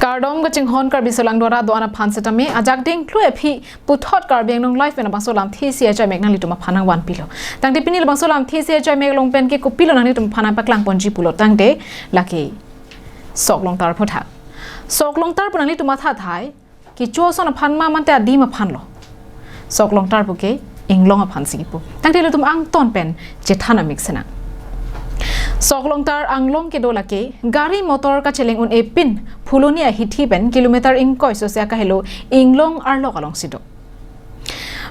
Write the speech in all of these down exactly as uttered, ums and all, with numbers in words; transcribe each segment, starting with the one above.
Kardom kachinghon Karbi Solang Duara do-an aphan setame ajak ding klue aphi puthot Karbi Anglong Live pen labangso lamthi isi ajoine mek nanglitum aphan nangvanpilo. Tangte pini labangso lamthi isi ajoine mek along pen ke kopilo nanglitum aphan nangpaklang ponji pulo tangte lake sok longtar aphuthak. Sok longtar pu nanglitum matha thai kecho ason aphan ma mate adim aphan lo. Sok longtar pu ke inglong aphan si kipu. Tangte ilitum angton pen chethan amik senang. Sok longtar anglong kedo lake gari motor kacheleng un-e pin Phuloni ahithi pen kilometer ingkoi sose akahelo inglong arlok along si do.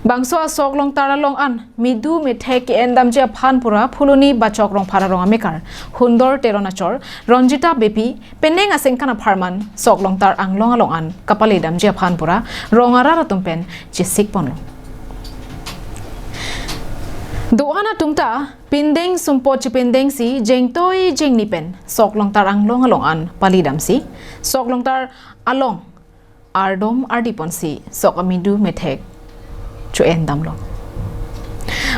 Bangso asok longtar along an midu methek ke-endamji aphan pura Phuloni Bachok Rongphar arong amekar Hundor Teron achor Ronjita Beypi penang asengkan apharman sok longtar anglong along an kapaledamji aphan pura rong arat atum pen chesik ponlo. Do-an atum ta pindeng sumpot chepindeng si jengtoi jengni pen sok longtar anglong along an paledam si sok longtar along ardom ardi ponsi sok amidu methek cho-endamlo.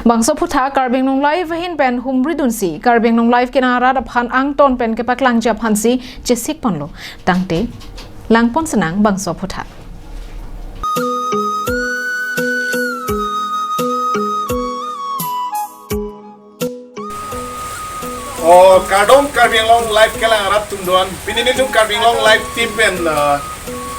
Bangso aphuthak Karbi Anglong Live ahin pen humri dunsi Karbi Anglong Live kenang arat aphan angton pen kepaklangji aphan si chesik ponlo. Tangte langpon senang bangso aphuthak. O kardom Karbi Anglong Live kelang arat atum do-an. Pini nelitum Karbi Anglong Live team pen uh,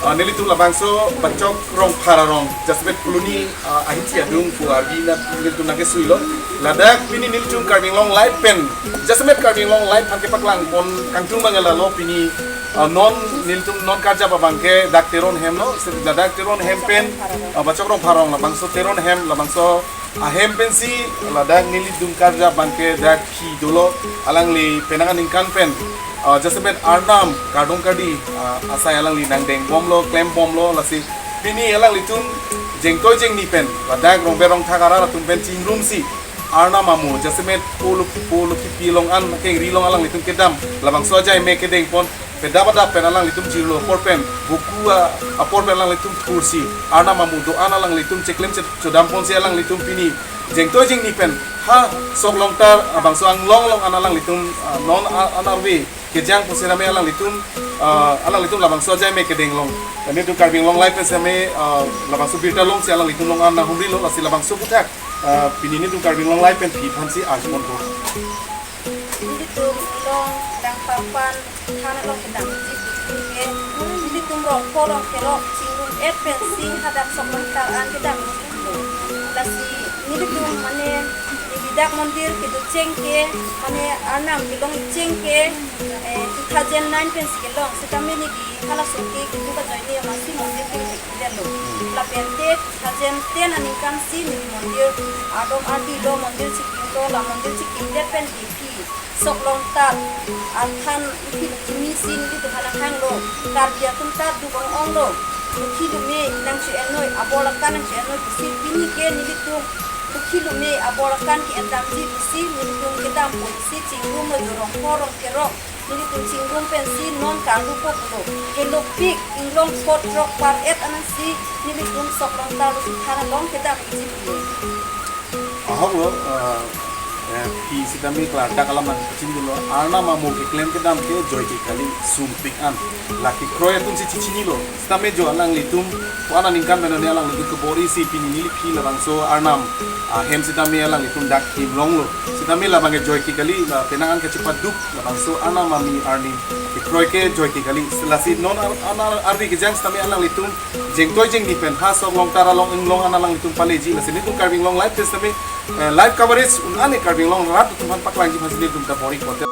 uh, nelitum labangso Bachok Rongphar arong jasemet Phuloni uh, ahithi adung pu arvi na nelitum nangkesuilo. Ladak pini nelitum Karbi Anglong Live pen jasemet Karbi Anglong Live aphan kepaklang pon kangtung bang lalo pini uh, non nelitum non karjap abang ke dak Teron hem lo. Ladak Teron hem pen uh, Bachok Rongphar arong labangso Teron hem labangso ahem pensi ladak nelitum karjap abang ke dak phi dolo alangli penang aningkan pen uh, jasemet arnam kardom kardi uh, asai alangli nangdeng bomlo klem bomlo lasi pini alanglitum jengtoi jengni pen ladak rongber rongthak arat atum pen chingrumsi arnam amo jasemet polo polo kipi along an kengri along alanglitum kedam labangso ajoine mek kedeng pon pedap adap pen alanglitum jirlo apor pen buku a- apor pen alanglitum thursi arnam amo do-an alanglitum cheklem chet chodam ponsi alanglitum pini jengtoi jengni pen ha sok longtar abangso anglong along an alanglitum ah, non a- an arve kejang pusi rame alanglitum ah, alanglitum labangso ajoine mek kedeng along. Nelitum Karbi Anglong Live pen seme ah, labangso birta longsi alanglitum along an nanghumrilo lasi labangso aphuthak ah, pini nelitum Karbi Anglong Live pen phi aphansi arjupon ko. Nelitum long dang papan than along kedam ji ke. Nelitum rong pho rong kerok chingrum et pensi hadak sok longtar an kedam ji lo. Lasi nelitum mane neli dak mondir kedo cheng ke mane arnam kelong cheng ke eh, two thousand nine pensi kelong setame neli halaso ke kedo kajoine amatsi mondir ke kedetlo. Lapen te two thousand ten aningkan si neli mondir ardom ardi lo mondir chikim lo la mondir chikim det pen kipi sok longtar athan ipi kimi si nelitum aphan nanghanglo. Karbi atum ta duk ong-onglo. Dukhi lume nangcho-ennoi, abor akan nangcho-ennoi pusi pini ke nelitum dukhi lume abor akan ke-endamji pusi nelitum kedam pusi chingrumlo jo rong pho rong kerok. Nelitum chingrum pensi non karlu po pulo. Kelopik inglong phot rok par et ansi nelitum sok longtar than along kedam ji pulo. Ahok lo, eh, eh, phi sitame klardak alam an kachinilo, arnam amo keklem kedam ke joike kali sumpik an. Lake kroi atum si chichinilo. Sitame jo alanglitum, ko-an aningkan pen ne alanglitum kebor-i si pini neli phi labangso arnam ahem sitame alanglitum dak him longlo. Sitame labang ke joike kali, la penang an kachepaduk labangso arnam ami arni kekroi ke joike kali. Lasi non ar- an ar- arve kejang sitame alanglitum jengtoi jengni pen ha sok longtar along inglong an alanglitum paleji lasi nelitum Karbi Anglong Live pen sitame eh, live coverage un-an e Karbi Anglong rat atum aphan paklangji aphan si nelitum ta bor-i kote.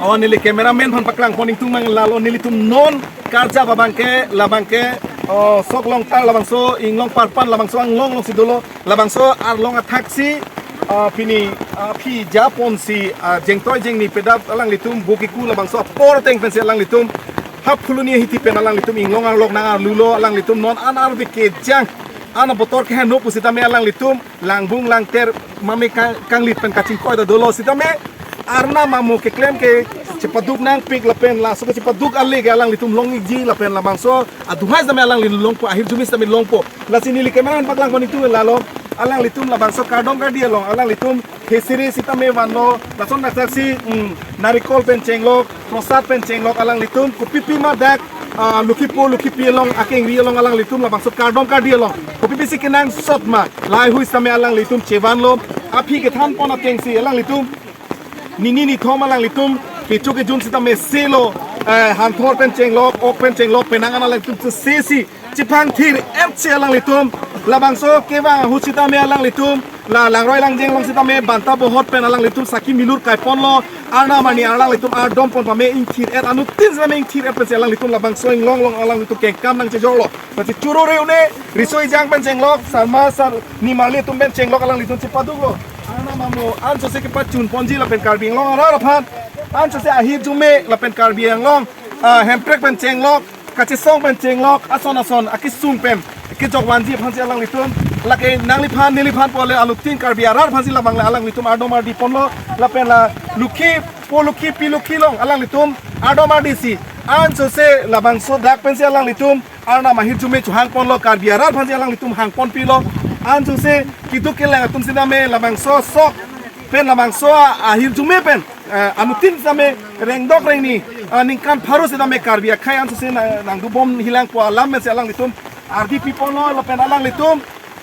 Oh, neli cameraman aphan paklang pon ingtung mang lalo nelitum non karjap abang ke labang ke oh, sok longtar labangso inglong parpan labangso anglong along si dolo labangso arlong athak si Ah, pini, ah, aphi japonsi, ah, jengtoi jengni pedap alanglitum bukiku labangso apor ateng pensi alanglitum ha Phuloni ahithi pen alanglitum inglong arlok nang arlulo, alanglitum non an arve kejang, an abotor keheno pusitame alanglitum langbung langter mame kang, kanglit pen kachingkoi ta dolo sitame Arnam amo keklem ke chepaduk nangpik lapen laso ke chepaduk ale ke alanglitum long-ikji lapen labangso aduhai sitame alanglitum longpo, ahirjume sitame longpo. Lasi neli camera paklang pon itu lalo, alanglitum labangso kardom kardi along alanglitum khesiri sitame vanlo, lason daksaksi, mm, narikol pen chenglok, prosad pen chenglok alanglitum kopipi ma dak, ah, lukhipo lukhipi along akengri along alanglitum labangso kardom kardi along kopipisi kenangsot ma lahai hui sitame alanglitum chevanlo. Aphi kethan pon atengsi alanglitum nini nithom alanglitum kecho kejun sitame selo, eh, hanthor pen chenglok, ok pen chenglok, penang an alanglitum sesi chephang thir-et si alanglitum labangso kevang ahut sitame alanglitum la langroi langjeng along sitame banta bohot pen alanglitum sakhi milur kai ponlo, Arnam arni alanglitum ardom pon pame ingthir-et, anuttin sitame ingthir-et pensi alanglitum labangso inglong along alanglitum kengkam nangchejorlo. Pasi churore une riso ejang pen chenglok, sarma sar nimarli atum pen chenglok alanglitum chepaduklo. Arnam amo ansose kepachun ponji lapen Karbi Anglong arat aphan ansose ahirjume lapen Karbi Anglong, ah, Hemprek pen chenglok, kachesong pen chenglok, ason ason akesung pen kejok vanji aphansi alanglitum lake nangliphan neliphan pu ale alutin Karbi arat aphansi labang le alanglitum ardom ardi ponlo lapen la lukhipo lukhipi lukhi along alanglitum ardom ardisi ansose labangso dak pensi alanglitum Arnam ahirjume chohang ponlo, Karbi arat aphansi alanglitum hang ponpilo. Ansose keduk kelang atum sitame labangso sok pen labangso ahirjume pen, eh, anuttin sitame rengdok rengni, eh, ningkan pharo sitame Karbi akhei ansose na, nangdubom hilangpo alam pensi alanglitum ardi pi ponlo lapen alanglitum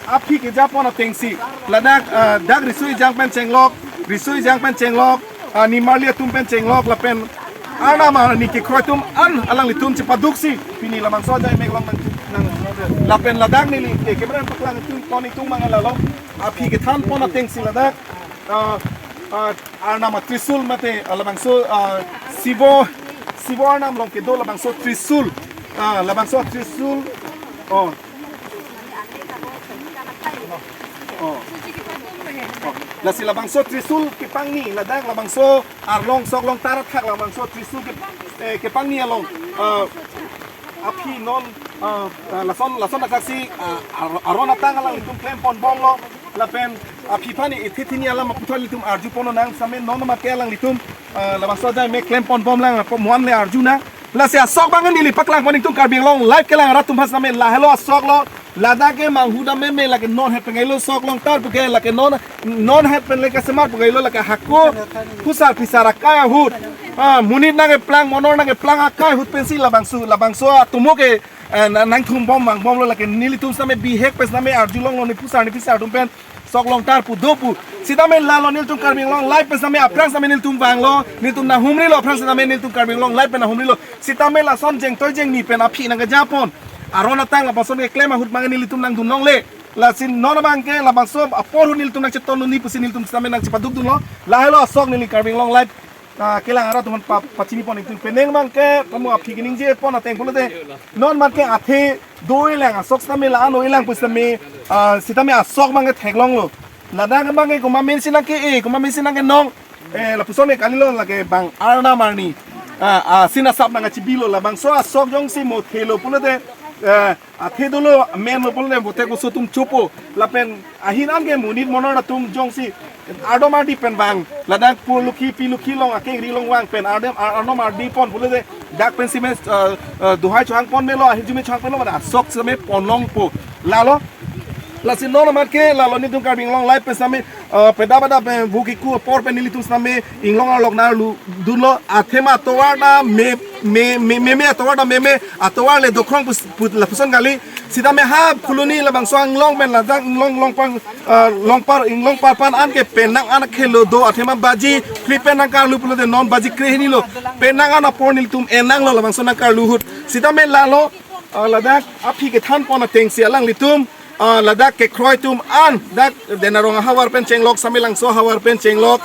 aphi keja pon atengsi ladak, eh, dak riso ejang pen chenglok, riso ejang pen chenglok, ah, nimarli atum pen chenglok lapen Arnam arni kekroi atum an alanglitum chepaduksi pini labangso ajai mek along nang, nang lapen ladak neli, eh, camera paklang tung ton itung mangal along aphi kethan pon atengsi ladak, ah, ah, Arnam atrisul mate, ah, labangso, ah, Sibo, Sibo Arnam along kedo labangso trisul, ah, labangso trisul, oh, oh. Oh. Lasi labangso trisul kepangni ladak labangso arlong sok longtar athak labangso trisul ke, eh, kepangni along, eh, aphi non, eh, eh, lason lason asaksi, eh, ar-, aron atang alanglitum klem ponbomlo lapen aphi aphan ethethini alam aputhak ilitum arju ponnang sitame non ma ke alanglitum, eh, labangso ajai mek klem ponbomlang lapen muan le arjunang. Lasi asok abang neli paklang pon itum Karbi Anglong live kelang arat atum aphan sitame lahelo asoklo. Ladak ke manghu dam meme lake non het pengailo sok longtar puke lake non, non het pen lake semar puke ilo lake hako phusar phisar akai ahut. Ah, monit nangkeplang, monor nangkeplang akai ahut pensi labangso, labangso atomo ke, eh, na-, nangthumbom mangbomlo lake nelitum sitame bihek pen sitame arjulonglo ne phusar ne phisar atum pen sok longtar pu do pu. Sitame lalo nelitum Karbi Anglong live pen sitame aphrang sitame nelitum vanglo, nelitum nanghumrilo aphrang sitame nelitum Karbi Anglong live pen nanghumrilo. Sitame lason jengtoi jengni pen aphi nangkeja pon aron atang lapuson keklem ahut abang nelitum nangdun longle. Lasi non abang ke labangso apor ahut nelitum nangcheton nuni pusi nelitum sitame nangchepaduk dunlo. Lahelo asok neli Karbi Anglong live, ah, kelang arat atum aphan pa, pachini pon itum penang abang ke tamo aphi keningje pon ateng pulote non abang ke athe doilang asok sitame la-an doilang pusitame, ah, sitame asok abang ke theklonglo. Ladak abang ke komat pensi nangke-e, komat pensi nangkenong. Eh, lapuson ke kalilo lake bang Arnam arni. Ah, ah, sina sap nangkachibilo labangso asok jongsi mo thelo pulote, eh, athe dolo menlo pulote bote koso atum chopo. Lapen ahin an ke monit monor atum jongsi ardom ardi pen vang ladak po lukhi pi lukhi along akengri along vang pen ardom ar-, ardom ardi pon pulote dak pensi mes, eh, eh, duhai chohang pon melo, ahirjume chohang pon lo, mane asok sitame ponlongpo. Lalo, lasi non amat ke, lalo nelitum Karbi Anglong live pen sitame, eh, pedap pedap pen bukiku apor pen nelitum sitame inglong arlok nang arlu dunlo, athema atovar na me, me, me, meme atovar na meme, atovar le dokrong pus, pus, lapuson kali, sitame ha Phuloni labangso inglong pen ladak inglong longpang, eh, longpar, inglong parpan an ke penang an khelo do, athema baji, phli pen nangkarlu pulote non baji kre hini lo, penang an apor nelitum enanglo labangso nangkarlu ahut, sitame lalo, ah, ladak aphi kethan pon atengsi alanglitum, ah, ladak kekroi atum an dak Denarong ahavar pen chenglok, Samelangso ahavar pen chenglok,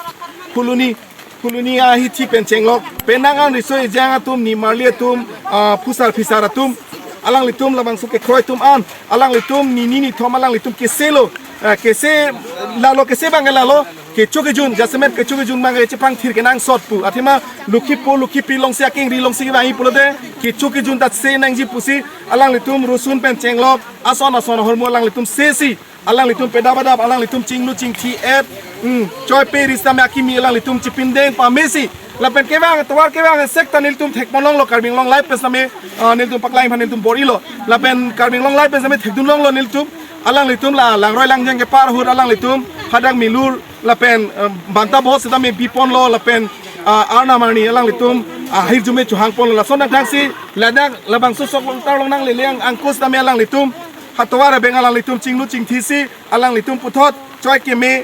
Phuloni, Phuloni ahithi pen chenglok, penang an riso ejang atum, nimarli atum, ah, phusar phisar atum, alanglitum labangso kekroi atum an, alanglitum nini nithom alanglitum keselo, ah, kese Lalo kese abang lalo, kecho kejun, jasemet kecho kejun abang chepangthir kenangsot pu. Athema Lokhipo Lokhipi alongsi akengri alongsi kevangji pulote, kecho kejun ta se nangji pusi, alanglitum rusun pen chenglok, ason ason ahormu alanglitum sesi, alanglitum pedap adap, alanglitum chinglu chingthi et, hmm, choi pe ri sitame akimi alanglitum chipindeng pamesi. Lapen kevang, tovar kevang sek ta nelitum thekponlonglo Karbi Anglong Live pen sitame, ah, nelitum paklang aphan nelitum bor-ilo. Lapen Karbi Anglong Live pen sitame thekdunlonglo nelitum. Alanglitum la langroi langjang kepar ahut alanglitum hadak milur lapen, eh, banta bohot sitame biponlo lapen, ah, arnam arni alanglitum, ah, ahirjume chohangponlo. Lason adangsi ladak labangso sok along tar along nanglele angko sitame alanglitum ha tovar abeng alanglitum chinglu chingthisi alanglitum puthot choi keme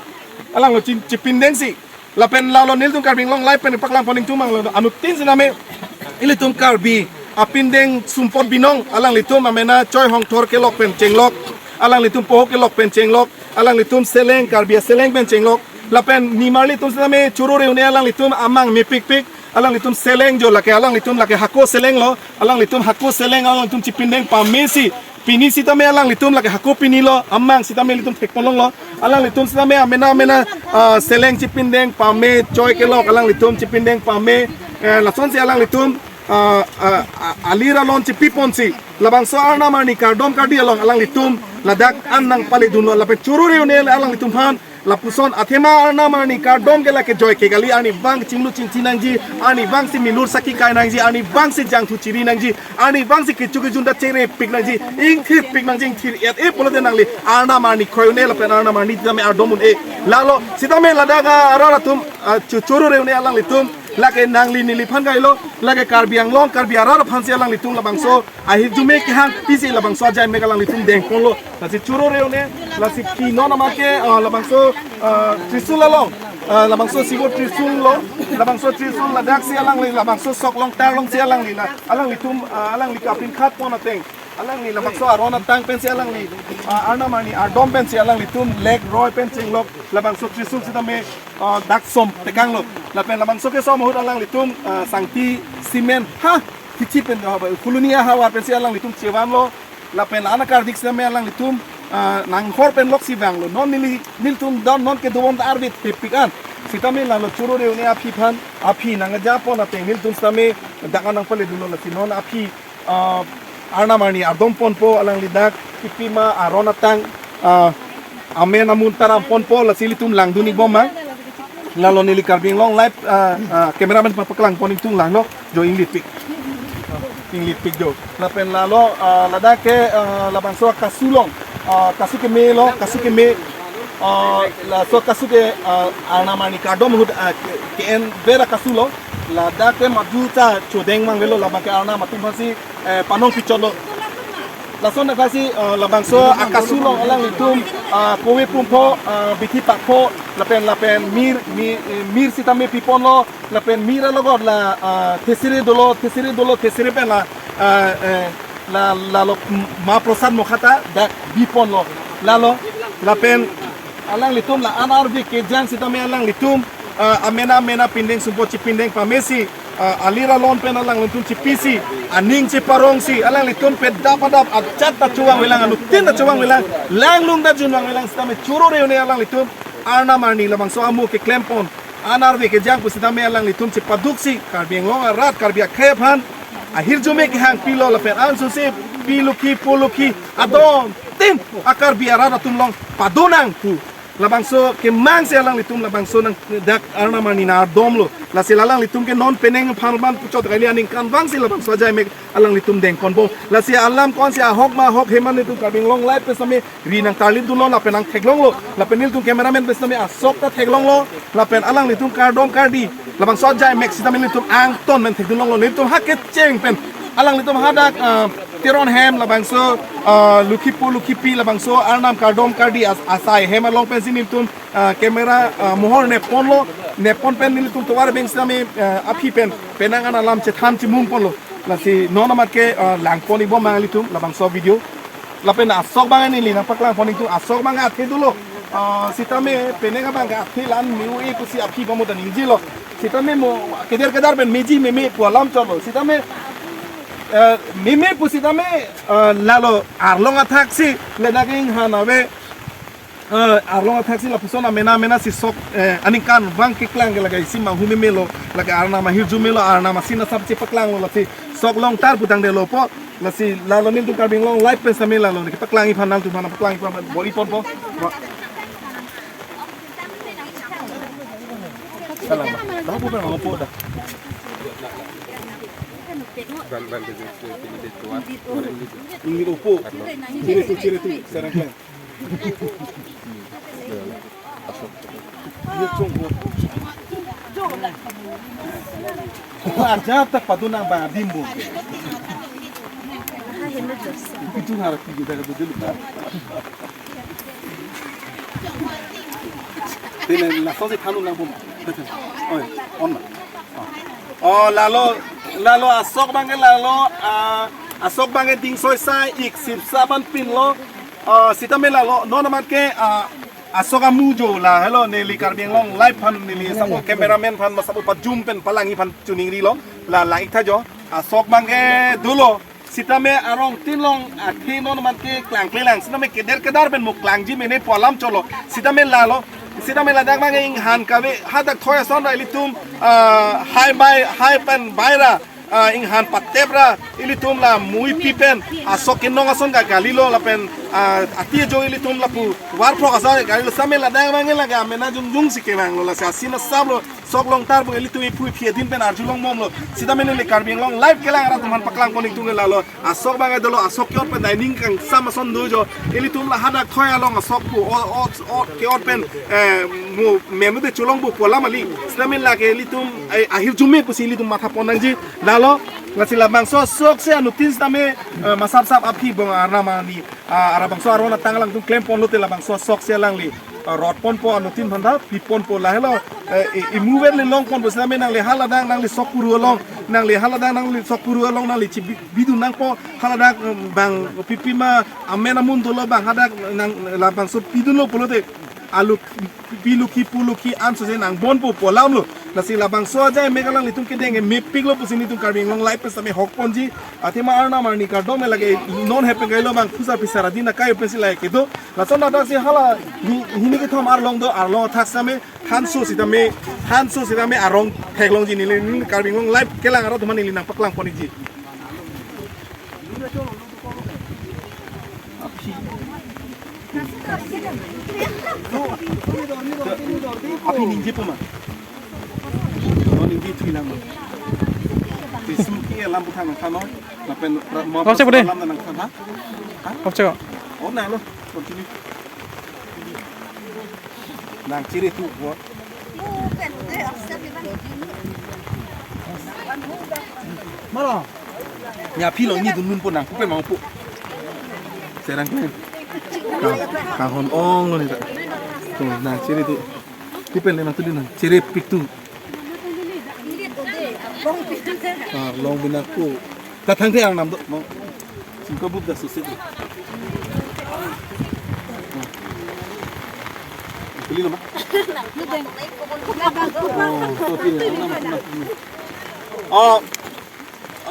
alanglo ching chipindengsi. Lapen lalo nelitum Karbi Anglong Live pen paklangpon ingtung abang lo anuttin sitame ilitum Karbi apindeng sumpot binong alanglitum amena choi hongthor kelok pen chenglok, alanglitum pohok kelok pen chenglok, alanglitum seleng, Karbi aseleng pen chenglok. Lapen nimarli atum sitame choro reune alanglitum amang mepikpik, alanglitum seleng jo lake, alanglitum lake hako selenglo, alanglitum hako seleng alanglitum chipindeng pamesi. Pini sitame alanglitum lake hako pinilo, amang sitame ilitum thekponlonglo. Alanglitum sitame amena amena, ah, seleng chipindeng pame, choi kelok alanglitum chipindeng pame. Eh, lasonsi alanglitum, ah, ah, ah, alir alon chipiponsi labangso arnam arni kardom kardi along alanglitum ladak an nangpaledunlo lapen choro reune alanglitum aphan lapuson athema arnam arni kardom ke lake joike kali, arnivang chinglu chingthi nangji, arnivangsi milur saki kai nangji, arnivangsi jangthu chiri nangji, arnivangsi kecho kejun ta cherepik nangji, ingthirpik nangji, ingthir et-e pulote nangli arnam arni kroi un-e lapen arnam arni sitame ardom un-e. Lalo sitame ladak arat atum, ah, cho- choro reune alanglitum lake nangli neliphan kailo, lake Karbi Anglong Karbi arat aphansi alanglitum labangso ahirjume kehang pisi labangso ajaimek alanglitum dengponlo. Lasi choro reune, lasi phi non amat ke, ah, labangso, ah, Trishul along, ah, labangso sibo Trishul lo, labangso Trishul ladaksi alangli, labangso sok along tar alongsi alangli la, alanglitum, ah, alangli kapin khat pon ateng, alangli labangso aron atang pensi alangli, ah, arnam arni ardom pensi alanglitum lek roi pen chenglok, labangso Trishul sitame, ah, dak som tekanglo. Lapen labangso kesom ahut alanglitum, ah, sangti cement ha hithi pen, ah, Phuloni ahavar pensi alanglitum chevanlo. Lapen la-an akardik sitame alanglitum, ah, nanghor pen loksi vanglo. Non neli, nelitum don non kedobom ta arve thepik an. Sitame lalo choro reune aphi aphan, aphi nangkejapon ateng nelitum sitame dak an nangpaledunlo lasi non aphi, ah, arnam arni ardom ponpo alangli dak kipima aron atang, ah, amen amun taram ponpo lasi ilitum langdun-ik bom ma. Lalo neli Karbi Anglong Live, ah, ah, cameraman aphan paklangpon ingtung langlo jo inglipik. Inglipik jo. Lapen lalo, ah, ladak ke, ah, labangso akasu along, ah, kasu keme lo, kasu keme, ah, laso kasu ke, ah, arnam arni kardom ahut, ah, ke, ke-en vera kasu lo. Ladak ke madu ta chodeng mang velo labang ke arnam atum aphansi, eh, panong pichotlo. Lason aklasi, eh, labangso akasu along alanglitum, ah, kove pumpho, ah, bithi pakpho, lapen, lapen mir, mi-, eh, mir sitame piponlo, lapen mir alogot la, ah, thesere dolo, thesere dolo, thesere pen la, ah, eh, la, lalo, mm, ma prosad mokha ta dak biponlo. Lalo, lapen alanglitum la-an arve kejang sitame alanglitum, ah, amena amena pindeng sumpot chipindeng pamesi, ah, alir alon pen alanglitum chipisi, aning cheparongsi, alanglitum pedap adap ajat ta chuvangvelang, anuttin ta chuvangvelang, langlung ta junvangvelang sitame choro reune alanglitum arnam arni labangso amo keklempon, an arve kejang pusitame alanglitum chepaduksi Karbi Anglong arat Karbi akhei aphan ahirjume kehang pilo lapen ansose pi Lokhi po Lokhi adon tin a-Karbi arat atum along padonang pu. Labangso kemangsi alanglitum labangso nang dak arnam arni nangdomlo. Lasi alanglitum ke non penang apharman puchot kali aningkanvangsi labangso ajaimek alanglitum dengponpo. Lasi alam konsi ahok ma ahok heman nelitum Karbi Anglong Live pen sitame ri nangtarlip dunlo lapen nangtheklonglo. Lapen nelitum cameraman pen sitame asok ta theklonglo. Lapen alanglitum kardom kardi labangso ajaimek sitame nelitum angton pen thekdunlonglo. Nelitum ha kecheng pen alanglitum hadak, ah, Teron hem labangso, ah, Lokhi po Lokhipi labangso arnam kardom kardi as-, asai hem along pensi nelitum, ah, camera, ah, mohor nepponlo, neppon pen nelitum tovar abeng sitame, ah, aphi pen penang an alam chethan chimungponlo. Lasi non amat ke, ah, langpon-ik bom ma ilitum labangso video. Lapen asok abang neli nangpaklangpon ingtung, asok abang athe dolo. Ah, sitame penang abang athe la-an me-u-e pusi aphi bang mo ta ningjelo. Sitame mo keder keder pen meji meme pu alam chotlo. Sitame, eh, meme pusitame, eh, lalo arlong athaksi le naging han ave. Eh, arlong athaksi lapuson amena amena si sok, eh, aningkanvang keklang ke lake isi manghu memelo, lake arnam ahirjume lo, arnam asin asap chepaklanglo, lasi sok longtar putangdelo po, lasi lalo nelitum Karbi Anglong Live pen sitame lalo ne kepaklang iphan, nangtum aphan paklang iphan bor-iponpo. Bo- Salam. Dah, bukan mau po dah. Ban, ban, ban, ban, ban, ban, ban. Ini opo. Ciri tu, ciri tu, sarang klang. Iya, cong, bo. Wah, jatah padun nang bang adim, bo. Itu harap tinggi dah dulu, Pak. Tene langsung si thanun nang, bo. Oi, on na. Oh, lalo, lalo asok abangke lalo, ah, asok abangke dingsoi sai ik sip saban pinlo. Ah, sitame lalo, non amat ke, ah, asok amu jo la, helo, neli Karbi Anglong Live aphan neli sapo cameraman aphan ma sapo pajum pen palangji aphan chuning rilo, la, la ik tha jo, asok abangke dolo. Sitame arong tin along athe non amat ke klangklelang. Sitame keder kedar pen mo klangji mene pu alam cholo. Sitame lalo. Sitame ladak abang inghan kave hadak thoi ason ra ilitum, ah, hai bai, hai pen bai ra, ah, inghan patep ra ilitum la muipi pen asok kenong ason ka galilo lapen, ah, ati jo ilitum lapu varphrok ason ka galilo. Sitame ladak abang lake amena jongjong si kevanglo, lasi asin asaplo. Sok longtar bo, ilitum iphu iphi adin pen arjulong bomlo. Sitame neli Karbi Anglong Live kelang arat aphan paklangpon ingtung lalo. Asok abangke dolo, asok ke-ot pen dining kangsam ason do jo. Ilitum la hadak thoi along asok pu o, o, o, ke-ot pen, eh, mo menu de cholong bo pu alam kali. Sitame lake ilitum, eh, ahirjume pusi ilitum mathapon nangji. Lalo, lasi labangso asok si anuttin sitame, eh, masap sap aphi bong arnam arni, ah, arabangso aron atang alangtum klemponlote labangso asok si alangli, ah, rotponpo, anuttin aphan ta piponpo, lahelo, eh, i, imu verle longponpo, sitame nangli haladak nangli sok puru along, nangli haladak nangli sok puru along nangli chibi-, bidun nangpo, haladak, em, bang pipima amen amun dolo bang hadak nang labangso pidunlo pulote, alu pilukhi pulukhi ansose nangbonpo pu alamlo. Lasi labangso ajai mek alanglitum kedeng mepiklo pusi nelitum Karbi Anglong Live pen sitame hokponji. Athema arnam arni kardom lake non hepen kailo bang phusar phisar adin akai pensi lake kedo. Lason ladak si hala hi-, hini kethom arlong do, arlong athak sitame hanso sitame, hanso sitame arong theklongji, neli, neli Karbi Anglong Live kelang arat aphan neli nangpaklangponji. Aphi. Aphi ningje po ma? Oh, ningje thui lang ma? Tisu ke alam puthak nangthan non. Lapen ra-, ma Off check deh. Alam nangthan, ha? Ha? Off check. Oh, na lo. Continue. Nang chere tu buat. Mara. Nya aphi lo ni dun nun po nang, kupen mau po. Serang kupen. Ka, kahon ong lo ni ta. Tu, nang chere tu. Kupen le nang tu di nang. Chere pik tu. Ah, long binak tu. Ta thangthe arnam do, mo. Singko bup da susit. Kuli lo ma? Oh, to pin arnam, arnam, arnam. Oh,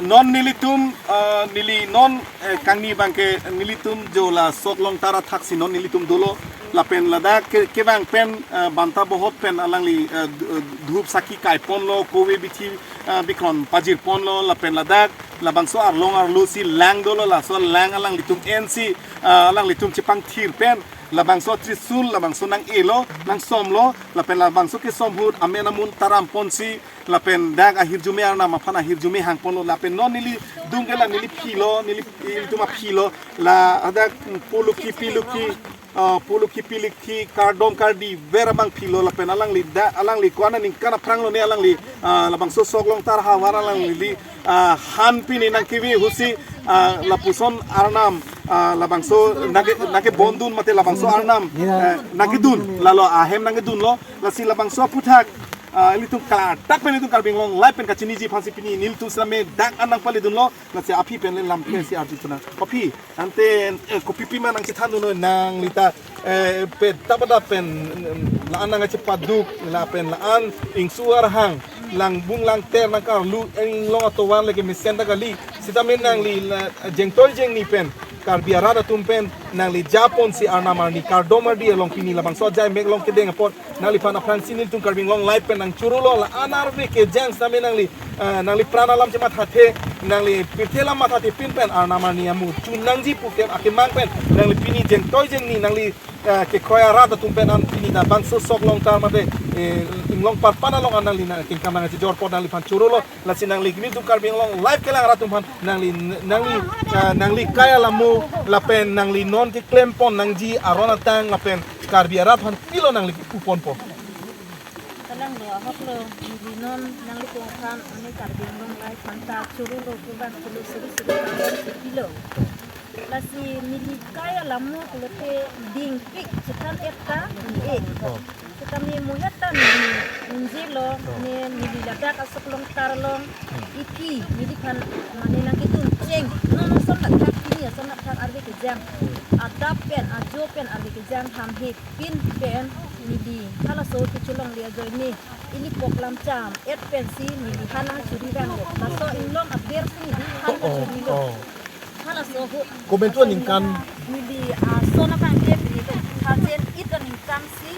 non nelitum, ah, neli non, eh, kangni abangke nelitum jo la sok longtar athak si non nelitum dolo. Lapen ladak ke, kevang pen, eh, banta bohot pen alangli, eh, d-, eh, dhup sakhi kaiponlo, kove bithi, eh, bikron pajirponlo, lapen ladak labangso arlong arlo si lang dolo, laso lang alanglitum ensi, eh, alanglitum chepangthir pen, labangso trisul, labangso nang-elo, nangsomlo, lapen labangso kesom ahut amen amun taramponsi, lapen dak ahirjume arnam aphan ahirjume hangponlo, lapen non neli dungke la neli philo, neli ilitum aphilo, la hadak pulukhi pilukhi, ah, pulukhi pilukhi, kardom kardi ver abang philo lapen alangli da, alangli ko-an aningkan aphrang lo ne alangli, ah, labangso sok longtar havar alangli, ah, han pini nangkevi ahut si, ah, lapuson arnam, ah, labangso nangke, nangkebondun mate labangso arnam, eh, nangkedun, lalo ahem nangkedunlo, lasi labangso aphuthak, ah, ilitum klardak pen ilitum Karbi Anglong Live pen kachiniji aphansi pini nelitum sitame dak an nangpalidunlo. Lasi aphi pen le lamthe si arju tu nang. Aphi, ante, eh, kopi pima nangchethan dun noi nangli ta, eh, pe tapada pen, mm, la-an nangchepaduk, lapen la-an ingsu arhang, langbung langter nangkarlu, inglong atovar lake mesen ta kali. Sitame nangli la, jengtoi jengni pen, Karbi arat atum pen nangli japonsi arnam arni kardom ardi along pini labangso ajai mek long kedeng apot nangliphan aphrangsi nelitum Karbi Anglong Live pen nangchorolo, la-an arve kejang sitame nangli, eh, nangli pran alam chemathathe, nangli pirthe alam mathathe pin pen arnam arni amu chun nangji pu ke akemang pen nangli pini jengtoi jengni nangli, eh, kekroi arat atum pen an pini ta bangso sok long tar mate, eh, inglong parpan along an nangli nangkengkam nangchejor apot nangliphan chorolo. Lasi nangli kimi tum Karbi Anglong Live kelang arat atum aphan nangli, nangli, ah, nangli kai alamo lapen nangli non keklempon nangji aron atang lapen Karbi arat aphan pilo nangli puponpo. Kalang lo, ahok lo, neli non nanglitum aphan, ami Karbi Anglong Live aphan ta chorolo pu bang pulo suri suri bang sipilo. Lasi neli kai alamo pulote dingpik chethan et ta ni-e. Oh. Sitame muhet ta neli unjelo, oh, ne neli ladak asok long tar long, hmm, iti neliphan mane nangketum cheng. Non ason ladak pini ason ladak arve kejang. Hmm. Adap pen, ajo pen arve kejang hamhe pin pen neli halaso kechelongle ajoine ili pok lam cham et pensi neli han nangchori vanglo. Laso inglong aber si neli han, oh, nangchorilo. Oh. Halaso ahut. Komentu aningkan. Neli, ah, ason abang ke pini lo. Two thousand eight aningkan si.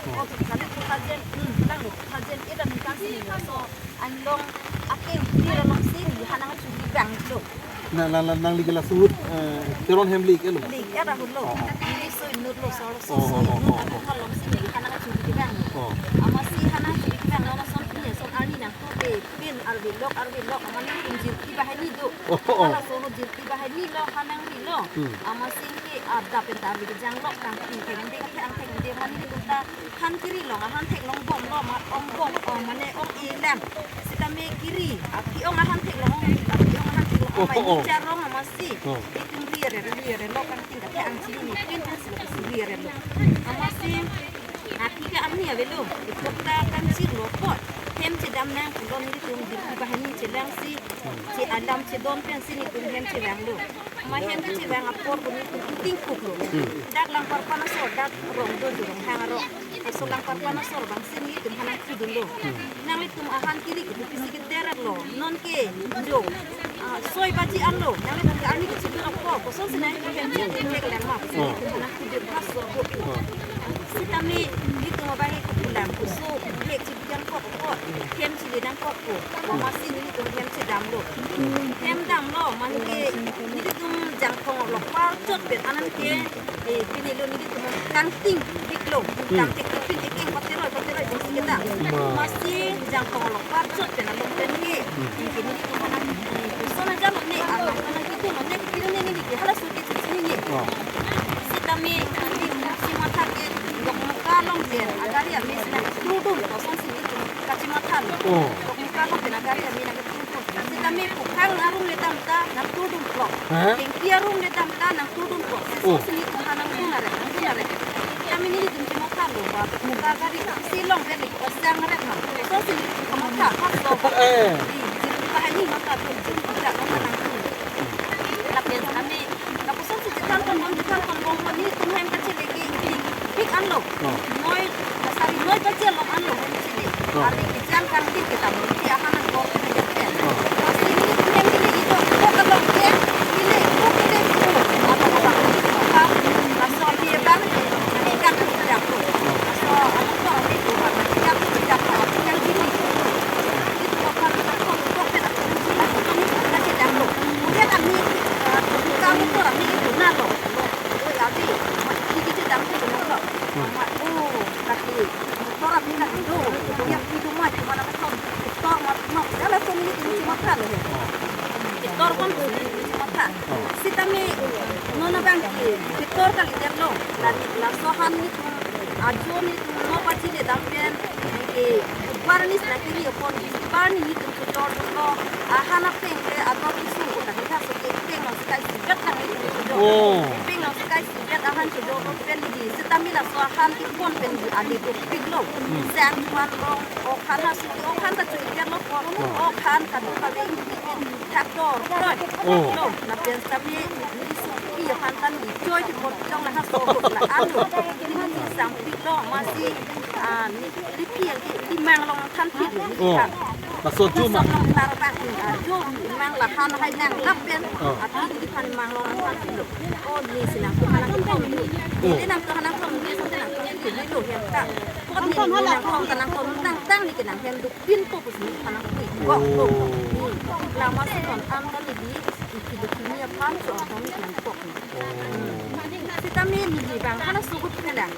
Oh, kali two thousand, hmm, lang lo, two thousand eight aningkan si neli laso inglong akeng pini along si neli han nangchori vanglo. Na, na, na, nangli ke laso ahut, eh, Teron hem le-ik-et lo? Le-ik-et ahut lo. Oh, oh. Neli so inut lo, so, so, oh, so oh, inut, oh, oh, oh, along si neli han nangchori vanglo. Oh. Amatsi han nangchori vanglo, lason pini ason arni nangtute pin arve lok, arve lok, amat nangtum jirpi banghini do. Oh, oh. Halaso ahut jirpi banghini lo, han nangrilo. Hmm. Amatsi ke adap pen ta arve kejang lo, kangthek thekde, kethang thekde, mane nelitum ta han kiri long, ahan theklong bom lo, ma ong bom, oh, mane ong-e lang. Sitame kiri, ah, ke-ong ahan theklong, ah, ke-ong ahan theklong, oh, oh, oh, ma ini charong amatsi. Oh. Itum rire, rire lo, kangthek kethang chini, pin pin sila kusi rire lo. Amatsi, ah, ke-ong arni avelo, itum ta kangchirlo apot. Hem chedam nang pulo nelitum jirpi banghini chelangsi, che alam chedon pensi nelitum hem chevanglo. Ma hem kechevang apor ko nelitum ingtingkuklo. Hmm. Dak Langparpan asor, dak rong do, Jirong Hang arong. Laso Langparpan asor abang si nelitum han nangthudunlo. Hmm. Nanglitum ahan kiri ke pisi keter lo. Non ke jo, ah, soi baji anlo. Nanglitum ke arni kechedun apor, kosonsi nangtum hem chethek lang ma, pisi, oh, nelitum han nangthudun ha so ahut. Oh. Sitame nelitum abang ke kepulang, koso hek chebidam kok apot, hem chele dam kok ko. Amatsi nelitum hem chedamlo. Hem damlo, mane ke nelitum Jangthong along parchot pen anat ke, eh, pini lo nelitum kangtingpiklo. Hmm. Kangting pin ekeng pateroi, pateroi bos kita. Ma. Amatsi Jangthong along parchot pen along pen ke, hmm, eh, ke nelitum anak, eh, koson ajalo ne, anak anak itu lo ne, pilo ne neli ke halaso ke chini ne. Oh. Sitame neli si matha ke Dokmoka along pen agari ame si nangtudun, kosonsi nelitum kachemathalo. Oh. Dokmoka along pen agari ame nangtudun. Sitame pukhang arum le dam ta nangtudun plok. Hah? Kengki arum le dam ta nangtudun plok. Oh. Kosonsi nelitum han nangdun are, nangdun are. Sitame nelitum chemathalo, ba Dokmoka agari si long pen neli pasang are ma. Kosonsi nelitum chematha, ha so. Eh. Di, jirpi banghini matha, jirpi banghini matha nangdun. Lapen sitame lapuson si chethan ponbom, chethan ponbom, nelitum hem kachele ke ingtingpik anlo. Oh. Noi, sari noi baji along anlo hem chele. Oh. Arve kejang kangthek kedam, neli ahan nangkok ke. Oh. Lasi nelitum hem kele ido, ido kalong ke, kele, ko kele, ko. Laso abang, laso abang, neli kangthek kedam ko. Oh. Laso abang ko, neli ko, neli kangthek kedam ko, neli kangthek kedam ko. Sitame non abang ke ketor kalidet lo. La, laso han nelitum ajo nelitum no baji le dam pen, eh, Budbar arni si nangkiri apon, Budbar arni nelitum chojor lo, ahan apeng ke ador kesung ko ta, ha so ke peng along si kai isivet lang nelitum chojor. Oh. Peng along si kai isivet ahan chojor lo pen di, sitame laso ahan kepon pen di ale dopiklo. Hmm. Sang pan rong, ok han ha so ke, ok han ta cho-idet lo ko, oh, ok han kadokave ingti thakdor, kroi. Oh. Lo, lapen sitame neli sungpi aphan ta neli choi kepon jong la ha so la alo. Neli sangpiklo, amatsi, ah, neli pi, neli mang along thanpiklo, neli, oh, than. Laso jo mang. Laso jo mang, ah, jo mang lahan hai nang lapen. Oh. Athak di pan mang lo nang pan lo. Oh, neli si nangtum hanang thom. Oh. Neli nangtum hanang thom, neli si nangtum neli lo hem ta. Ko neli nangtum hanang thom tang tang neli ke nanghem duk pin ko pusi neli hanang pui. Oh. Ko ko. Hmm. Lama si non am ta neli isi duk ni aphan so athom neli nangkok. Oh. Sitame neli bang halaso ahut ke lang.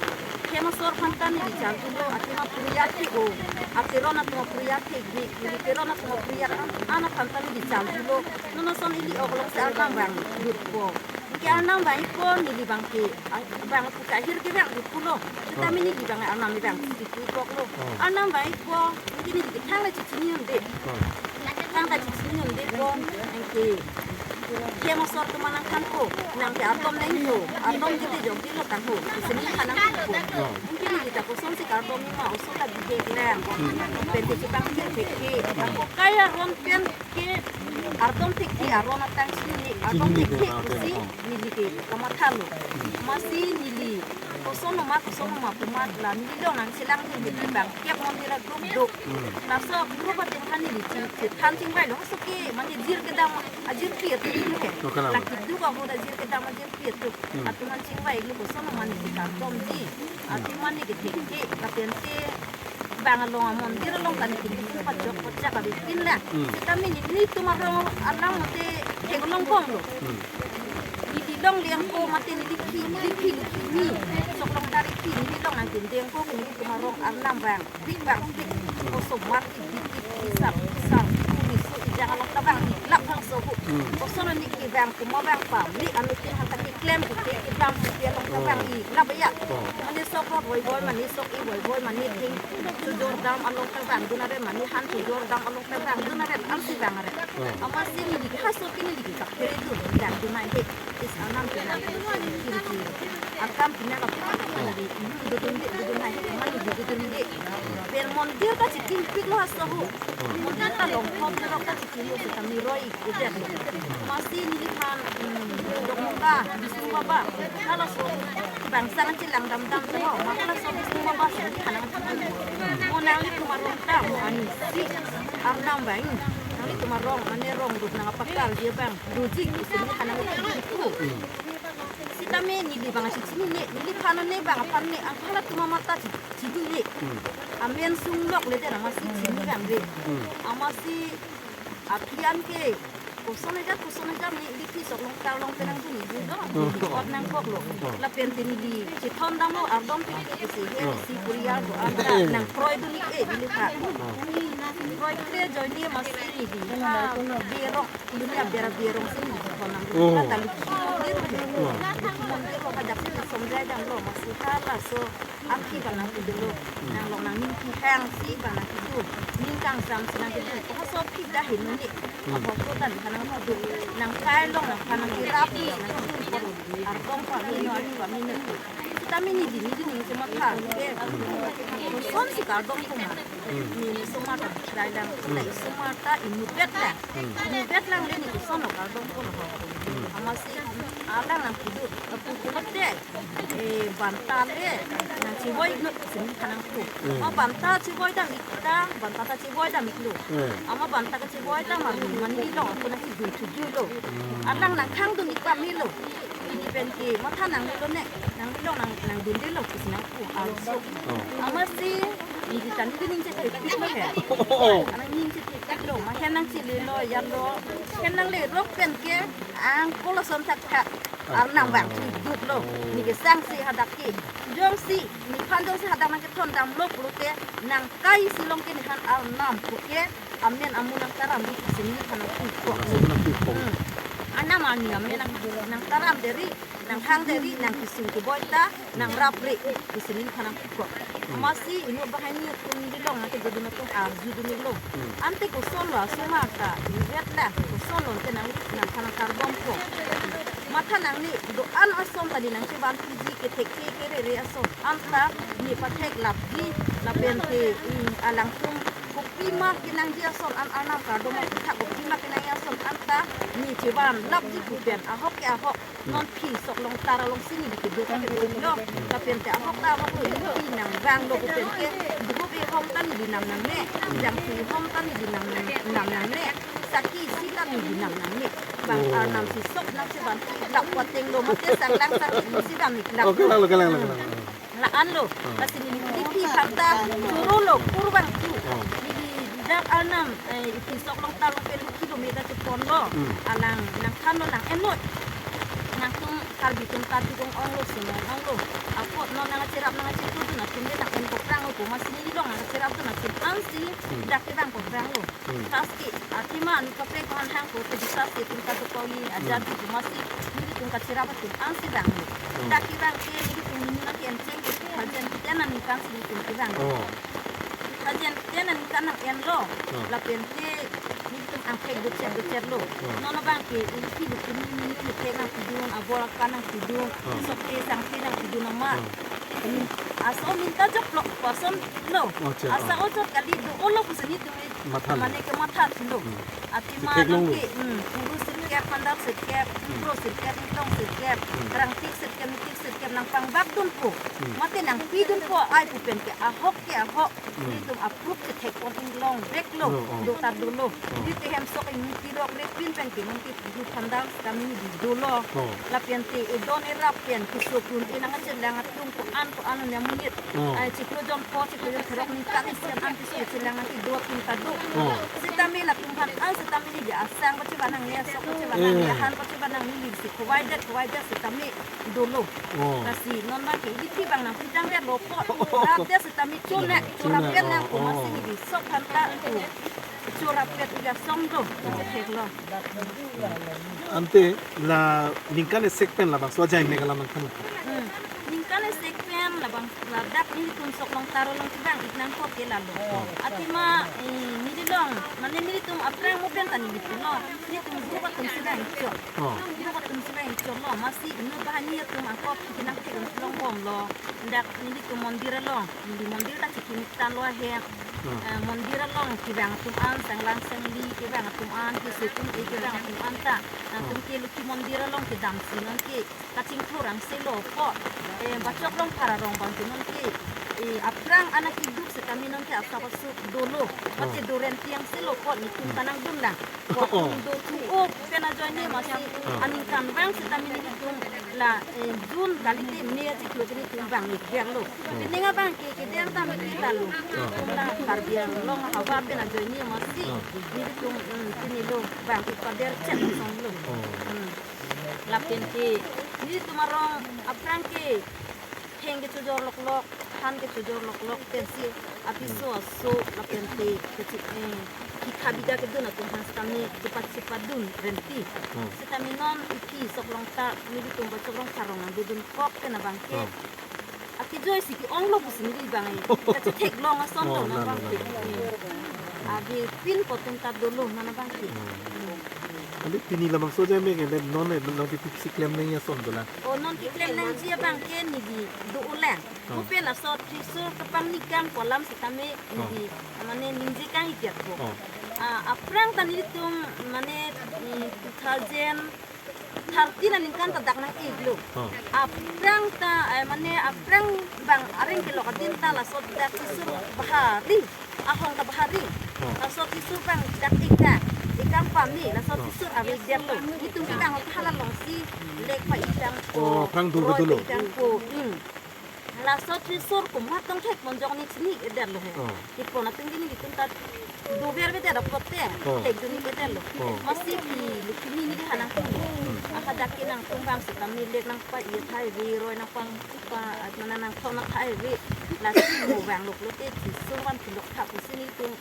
Hem asor aphan ta neli charjulo, athema puriya thek-o. Ateron atum puriya thekji, neli teron atum puriya an, an aphan ta neli charjulo. Non ason ili ok along si arnam vang jutpo. Anke arnam vang-ikpo neli bang ke, ah, bang pu kahir ke vang jutpo lo. Sitame neli bang arnam vang si pu-iklo. Oh. Arnam vang-ikpo, anke neli ke thang le chechini un-e. Oh. Thang ta chechini un-e po, anke hem asor atum nangthanpo, nang ke ardom nangpo, ardom jite jok jilo tangpo, pusi neli hanang po. Oh. Anke neli ta kosonsi kardom ma oso ta bihek lang. Pen te chepangthek thekji. Ako kai aron pen ke ardom thekji aron atang si neli ardom thekji pusi neli ke kamathalo. Amatsi neli koson ma koson ma pu mat la neli long nangchelang neli bang kep mondir a-group do. Laso group atum aphan neli ching, chethan chingvailo, halaso ke mane jir kedam ajirpi atum ke. Oh, kalang. Lake duk ahut ajir kedam ajirpi atum. Hmm. Atum aphan chingvailo koson ma neli kardomji. Atum aphan neli kethekji, lapen te bang along amondir along ta neli kethek pajok pajak avepin lang. Hmm. Sitame nelitum arong alam te theklong konglo. Hmm. Neli longle ako mate neli phi, neli phi, neli phi ni. Sok long tari phi, neli long nangdende ako ke nelitum arong arnam vang. Big bang, big. Koson mati, big, big, isap, isap. Riso ejang along ta vang, lap halaso ahut. Hmm. Koson neli ke vang, komat vang pa, neli anutin han ta keklem, ke, kedam, ke along ta vang, i, lap ya. Oh. Mane sok rot voi voi, mane sok i voi voi, mane thing chojor dam along ta vang, dun are mane han chojor dam along ta vang, dun are, arsi vang are. Oh. Amatsi neli ke halaso ke neli ke kaphere dun, dam dun nai he. Is arnam pinang, kiri kiri. Akam pinang apa? Neli, hmm, dudun de, dudun hai, mane dudun de. Pen mondir ta chitingpiklo halaso ahut. Mondir ta longthom lo ta chitinglo sitame roi udet lo. Amatsi neliphan, hmm, Dokmoka, Bisnu Baba. Halaso bang sang chelang dam dam lo, ma halaso Bisnu Baba si neliphan nangthan. Mo nanglitum arong ta, mo ani si arnam vang. Nanglitum arong, mane rong duk nang apakar dia vang. Doji pusi neli hanang ipu. Sitame neli bang asi chinine, neliphan ne bang aphan ne, angkhala atum amat ta chi, chidunde. Hmm. Amen sunglokle de amatsi chini vangve. Hmm. Amatsi aphi an ke, koson ajat, koson ajat neli phi sok long tar long penang dun neli do. Hmm. Neli kot nangkoklo. Hmm. Lapen te neli chethon damlo, ardom pik pik si, he, hmm, si puriya do, anta, hmm, nangkroi dun-ik e, neliphan. Hmm. Kroikre ajoine amatsi neli, ha, berok. Dunia bera berong si neli konang. Oh. Kata lukhi mondir. Oh. Lukhi mondir lo hadak si somjai damlo amatsi halaso aphi bang nangkedo lo. Hmm. Nanglong nangning kehang si bang nangkedo. Ning kangsam si nangkedo. Halaso aphi dak henone. Hmm. Ahok ko ta neli hanang kedo. Nangkai along nangphan nangkerap nangkedo. Ardom pamino, ardom pamino. Sitame neli, neli ning chematha. Ke, kosonsi kardom komat. Hmm. Neli osomar ta bikrai lang, hmm, la osomar ta inutvet lang. Hmm. Inutvet lang le neli koson lo kardom ko lo. Hmm. Amatsi alang nangkedo, apu pulote, eh, banta le nangchevoi iknon si neli hanang ko. Hmm. Ma banta chevoi dam-ik ta, banta ta chevoi dam-iklo. Hmm. Amat banta kachevoi dam arni mane long ako nangkidun thujulo. Hmm. Alang nangkhang dun-ik pamelo. Pini pen ke matha nanglelo ne, nanglelo nang, nangdundelo pusi nangpu arloso. Oh. Amatsi neli ta neli ning chethekpiklo he. Oh. Alang ning chethekpiklo, ma hem nangchelelo, yalo. Hem nanglerok pen ke angkol ason thakthak. Ah. Arnam vang chidutlo. Oh. Neli kesang si hadak ke. Jongsi neliphan jongsi hadak nangkethon damlo pulote nangkai si long ke nephan arnam puke. Amen amu nangtaram di pusi neliphan nangpikok. Amen nangpikok. Hmm. Arnam arni amen nang, nangtaram deri, nanghang deri, nangkesung keboi ta, nangrap re, pusi neliphan nangpikok. Hmm. Amatsi inut banghini atum neli long nangkedodun atum arjudun-iklo. Hmm. Ante koson lo osomar ta, ivet la, koson lo ante nang, nangphan nangkardompo. Matha nangne, do-an ason ta neli nangchevan piji kethekche kerere ason. Anta neli patheklapji, lapen te, mm, alangtum kopima kenangji ason an arnam kardom aphuthak kopima kenangji ason anta neli chevanlapji pu pen ahok ke ahok non phi sok long tar along si neli kedo ta kedolo. Lapen te ahok ta ahok lo, neli nangvanglo pu pen ke, duhuk Hom ta neli nam nangne, jangtui hom ta neli nam nang, nam nangne, sakhi isi ta neli nam nangne. Bang Oh. Arnam si sok nangchevan, lap pateng lo mate sanglang sangsi dam ik lap. Oh, kalang lo, kalang lo, kalang lo. La-an lo, Oh. lasi neli neli phi phanta choro lo, kurvangthu. Oh. Neli dak Arnam, eh, isi sok along ta lo pe lo kilometer chepon lo. Hmm. Alang nangthan lo nang-en lo. Nangtum Karbi atum ta dukong ong lo, sinong ong lo. Apot non nangcherap nangchepudun atum le nang-en koprang lo, masi neli long nangcherapdun atum ansi Hmm. dak kevang koprang lo. Hmm. Taski, athema neli kaprek ko-an hang ko, te bisa si atum ta dokok-i, aja Hmm. di ko masi, nelitum kacherap atum ansi vang lo. Hmm. Dak kevang ke, nelitum nangke-en cheng ke, Thajen ten aningkan si nelitum kevang. Oh. Thajen ten aningkan nang-en lo. Oh. Lapen ke, nelitum angthek dochet dochet lo. Oh. Non abang ke, ilipi lo kini neli thek nangpidun, abor akan nangpidun, Oh. sok te sang te nangpidun ama. Oh. Hmm. Aso minta jok lo, koson lo. Oh, acha, Asa oh. ojok kali do-o lo pusi nelitum Matha lo. mane kematha thulo. Hmm. Athema Theklong lo. nangke, hmm, puru sirkep, phandar sirkep, Hmm. puru sirkep, nitong sirkep, Hmm. rangtik sirkep, nitik sirkep, nangpangbakdunpo. Hmm. Mate nangpidunpo, ai pu pen ke ahok ke ahok. Hmm. Nelitum approve si thekpon inglong vek lo, Oh, oh. do ta dolo. Oh. Nelitum hem sok ingti rok repin pen ke nangke puru phandar sitame neli dolo. Oh. Lapen te edon erap pen keso kun inang achelang atum ko-an ko-an nya monit. Oh. Ai chiklo jon ko, chiklo jon thurok ningkan isi an keso achelang an kedo atum ta do. Oh. Sitame latum aphan an sitame neli asang pachevan nangne, asok pachevan nangne, Eh. ahan pachevan nangne, neli si khovai det, khovai det sitame dolo. Oh. Lasi non abang ke ilipi abang nangpidang det lo ko, rap det sitame chone, chorap Chone, det nang oh, ko masi oh. neli sok aphan ta ko. Chorap det ija song do, Oh. thek lo. Ante la ningkan esek pen labangso ajai me ke alam nangthan. Hmm. Ningkan esek pen labang ladak nelitum sok along ta ro along kevang ik nangkok ke lalo. Oh. Athema, eh, neli long, mane nelitum aphrang mo pen ta neli pulo. Nelitum group atum si vang chot. Oh. Group atum si vang chot lo, masi inut banghini atum angkok ke nangthek longbom lo. Dak nelitum mondir along, neli mondir ta chikimik tan lo ahem. Hmm. Eh, mondir along kevang atum an, sanglang sangli kevang atum an, keso kun-e kevang atum an ta. Nangtum Hmm. ke Lokhi mondir along kedam si nonke kachingthur angse lo ko. Eh, Bachok Rongphar arong abang ke nonke, eh, aphrang anak iduk sitame nonke asap asuk dolo. Mate Hmm. do renti angse lo ko, nelitum Hmm. kanang dun lang. Ko Oh. atum do thu-o pen ajoine masi Hmm. aningkan vang sitame nelitum la, eh, June kalite May achiklo ke nelitum vang ik der lo. Hmm. Pining abang ke keder dam ik lalo. Hmm. Nelitum la Karbi Anglong ahavar pen ajoine masi Hmm. nelitum, mm, pini lo vang ik pader chen son lo. Hmm. Mm. Lapen ke nelitum arong aphrang ke theng kechojor loklok, han kechojor loklok pensi apiso aso lapen te kechi, eh, kikha bida kedun atum aphan sitame chepat chepadun renti. Hmm. Sitame non iphi sok along ta nelitum Bachok Rongphar arong nangdodun kok pen abang ke. Hmm. Akejoi si ke-ong lo pusi neli abang e. Kachetheklong ason Oh, lo non na, abang na, ke. na, na. Eh. Avepin ko atum ta dolo non abang ke. Hmm. Ante pini labangso ajai me ke le non le non ke pipsi klem nangji ason dolang. O non keklem nangji abang ke neli do-o lang. Hmm. Mo pen laso trisur kepangni kam ko alam sitame Hmm. neli mane ningje kang-ik ko. Hmm. Ah, aphrang ta nelitum mane, mm, two thousand thirteen aningkan ta dak nang-ik lo. Hmm. Aphrang ta, eh, mane aphrang abang areng kelok adin ta laso dak trisur bahari. Ahong ta bahari. Hmm. Laso trisur abang dak ik ta. Ikam pame, laso Hmm. trisur ave ik det lo. Nelitum abang hala along si lek pa-ik tangpo. Oh, aphrang dur Roi kedolo. pa-ik tangpo. Hmm. Laso trisur komat tong thekpon jok ni chini ik det lo he. Hmm. Kepon atum ke nelitum ta dover ave det apot te. Hmm. Thekdun ik det lo. Hmm. Masi phi Lokhi ni neli hanang tum. Hmm. Ahadak ke nangtum abang sitame lek nangpa-i athai ave, roi nangpang pa, mana nangthon athai ave. Lasi mo vang lok lote trisur van pilok tha pusi nelitum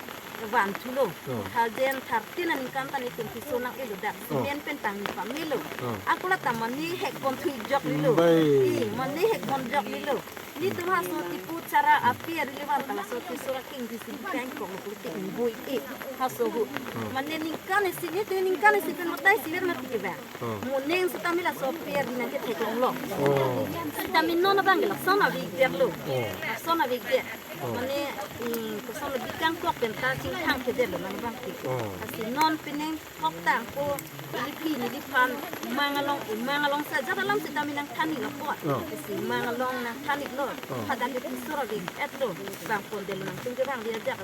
van thulo. Oh. Thousand thirteen aningkan ta nelitum trisur nang-elo dak. Oh. Cement pen tangni pamelo. Oh. Ako la ta mane hekpon thu ik joklo. Mm, bai. I, mane hekpon joklo. Nelitum haso tipu chara api ari levan ta laso trisur aking di si peng kong lo pulote ingbo ik. Haso hu. Oh. Mane ningkan isi nelitum ningkan isi pen matai si ver mati ke ba. Oh. Mo ning sitame laso api ari nangketheklong lo. Oh. Sitame non abang ke lason ave ik det lo. Oh. Lason ave ik det. Oh. Mane Ing kosonlo bikang klok pen ta chingthang kedetlo nang bangke. Oh. Lasi non pining thok tangpo, iliphi neliphan umang along, umang along sa ajat alam sitame nangthan-iklo apot. Oh. Lasi umang along nangthan-iklo. Oh. Hadak ke thisur ave-etlo, bang pondetlo nangtum kevang di ajak.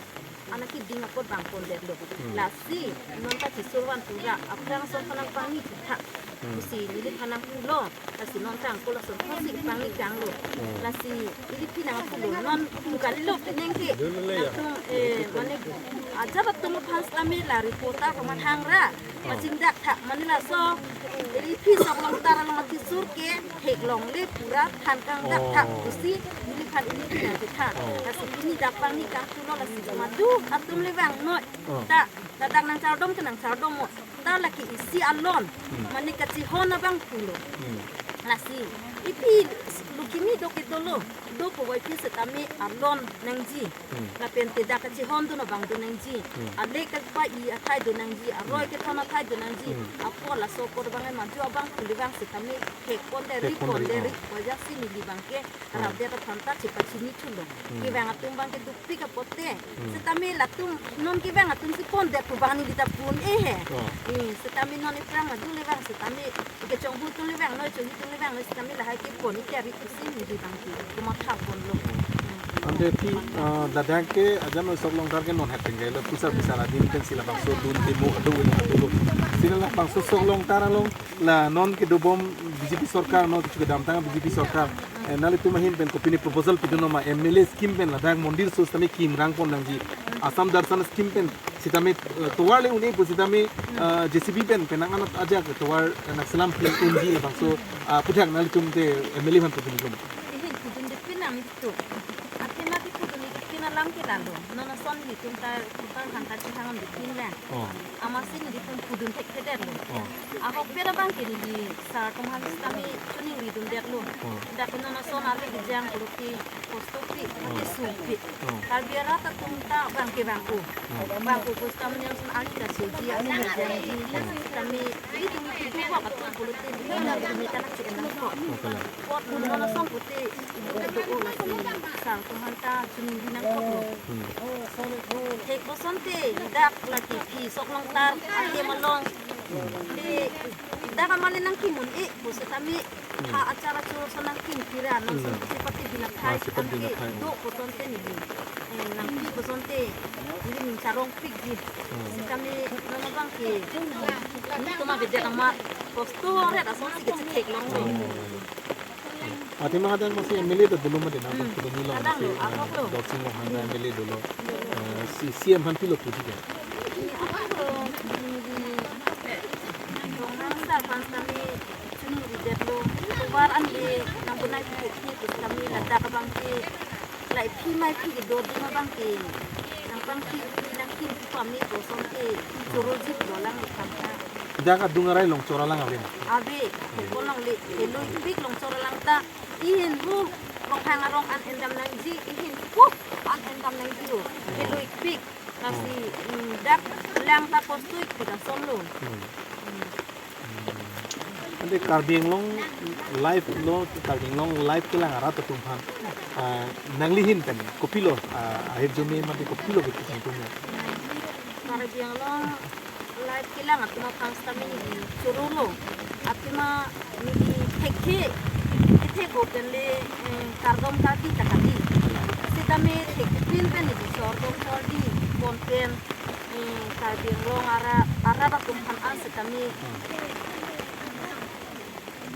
Anak keding apot bang pondetlo. Hmm. Lasi non ta thisur van pura aphrang ason phan nangpangni thak. Hmm. Pusi neliphan nangpulo. Lasi non tangko lason thotsi pangni tanglo. Hmm. Lasi iliphi nangpulo. Non kalilo pining ke. Nangtum, eh, mane ajat atum aphan sitame la reporter komat hangra. Hmm. Masing dak thak mane laso iliphi sok longtar along thisur ke theklongle pura than kangdak thak. Oh. Pusi neliphan iliphi nangkethan. Oh. Lasi pini dak pangni tangpulo lasi madu atum le vangnoi. Oh. Ta, ta dak nangchardom ke nangchardom mo. Ta lake isi alon, hmm, mane kachihon abang pulo. Hmm. Lasi, iphi lo kimi do ke dolo, do puvoiphit sitame alon nangji. Hmm. Lapente dak kachihondun abang do nangji. Hmm. Ale kapa-i athai do nangji, aroi, hmm, kethon athai do nangji. Hmm. Apot laso apot abang maju abang pule abang sitame thek ponde, thek rik ponde, ponde, rik, oh, rik, wajah si neli abang ke, hmm, rapdet aphan ta chepachini thulo. Hmm. Kevang atum abang ke dukpik apote. Hmm. Sitame latum non kevang atum si pondet pu abang neli ta pun-e he. Oh. Hmm, sitame non iphrang madu le abang sitame kechonghu atum le vangnoi, chonghu atum le vangnoi sitame lahai ke pon-ik tari pusi neli abang ke komat thak ponlo. Ante phi, ah, ladak ke ajat noi sok longtar ke non hepeng kailo pusar pusar adim pen si labangso dun demo adu adu lo. Si labangso sok longtar along la non kedobom B J P sorkar non kecho kedamtang B J P sorkar. Eh, nanglitum ahin pen kopine proposal pidun ma M L A scheme pen ladak mondir so sitame kim rang pon nangji. Assam Darshan scheme pen sitame, eh, tovar le un-e pu sitame, eh, J C B pen penang anat ajak tovar, eh, nangselam pin unji labangso, ah, puthak nanglitum te M L A aphan pudun tum. Ihin pudun de pinang itu. Athema ke pudun itu pinalam ke lalo. Non ason nelitum ta kupang hantar si hangon de pinang. Oh. Amatsi nelitum pudun thekthedetlo. Oh. Ahokpet abang ke neli sar atum aphan sitame choningridundetlo. Oh. Dak non ason arni kejang pulote kostopik, oh, kesupik. Oh. Karbi arat atum ta bang ke bang-o. Oh. Bang-o pu sitame non ason arni ta soji, arni kejangji. Oh. Sitame ilitum itu bak atum pulote neli nang dumi kanak si enang ko. Oh, kalang. Apot non ason pute ibu kedo-o lasi sar atum aphan ta choningri nangkoklo. Hmm. Thek kosonte, dak lake phi sok longtar ahem along. Te dak amale nangkimun-e pu sitame, hmm, ha achar achor ason nangkim kira non, hmm, ason si pati binap thai, ah, si pati binap thai, anke do kosonte neli. Eh, nangpi kosonte neli ning charongpikji. Hmm. Sitame non abang ke nelitum abang ke dak ama kosto ret ason si kechetheklong. Hmm. Athema adang masi M L A ta dolo mati na, hmm, dolo nilo. Adang masi, lo, ah, ahok lo. Dorsing Ronghang ta M L A dolo. Eh, si, C M aphan pilo puji ke. Ronghang sar aphan sitame choningridetlo. Tovar an le nang bonai pi ke pu sitame, oh, ladak abang ke la iphi mai phi kedo dun abang ke nangpangpi nangkim pame kosonte choroji pulo alanglitum ta. Dak adung arai longchor alang ave na? Ave, hmm, kolongle, heloipik longchor alang ta, ihin hu, Ronghang arong an endam nangji, ihin hu, an endam nangji lo, hmm, heloipik, lasi, hmm, dak lang ta kostopik asonlo. Hmm. Hmm. Ante Karbi Anglong Live lo, Karbi Anglong Live kelang arat atum aphan, ah, nangli ahin pen kopilo, ah, ahirjume mate kopilo kepu atum ya? Karbi Anglong Live kelang atum aphan sitame neli chorolo. Athema neli thekthe, kethek-o pen le, eh, kardom kardi ta kali. Sitame thekpin pen neli chordom chordi pon pen, eh, Karbi Anglong ara, arat atum aphan an sitame, hmm,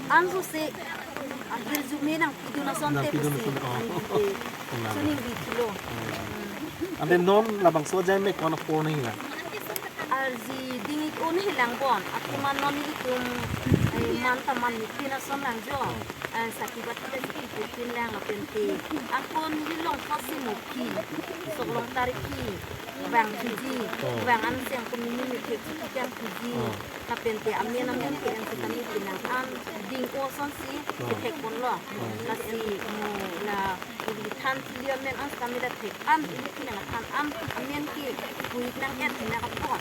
an sose ahirjume nangpidun asonte, nangpidun pusi, asonte, oh, neli, eh, oh, nang, choningri thulo. Hmm. Ante non labangso ajai me ko-an apor nangji lang? Arjuding ik-o nangji lang bon. Athema non nelitum, eh, man ta man mepin ason lang jo. Oh. Eh, saki bati ta saki putpin lang lapente. Angkon neli longthot si mo phi. Sok longtar phi. Bang thuji. Oh. Bang an si angkon neli methek si kang thuji. Oh. Lapente amen amen ke-en sitame pinang an ding-o asonsi, oh, kethek ponlo. Oh. Lasi mo la ili than thili amen an sitame la thek an, ili pinang than an amen ke pu-ik nang-et nang apot.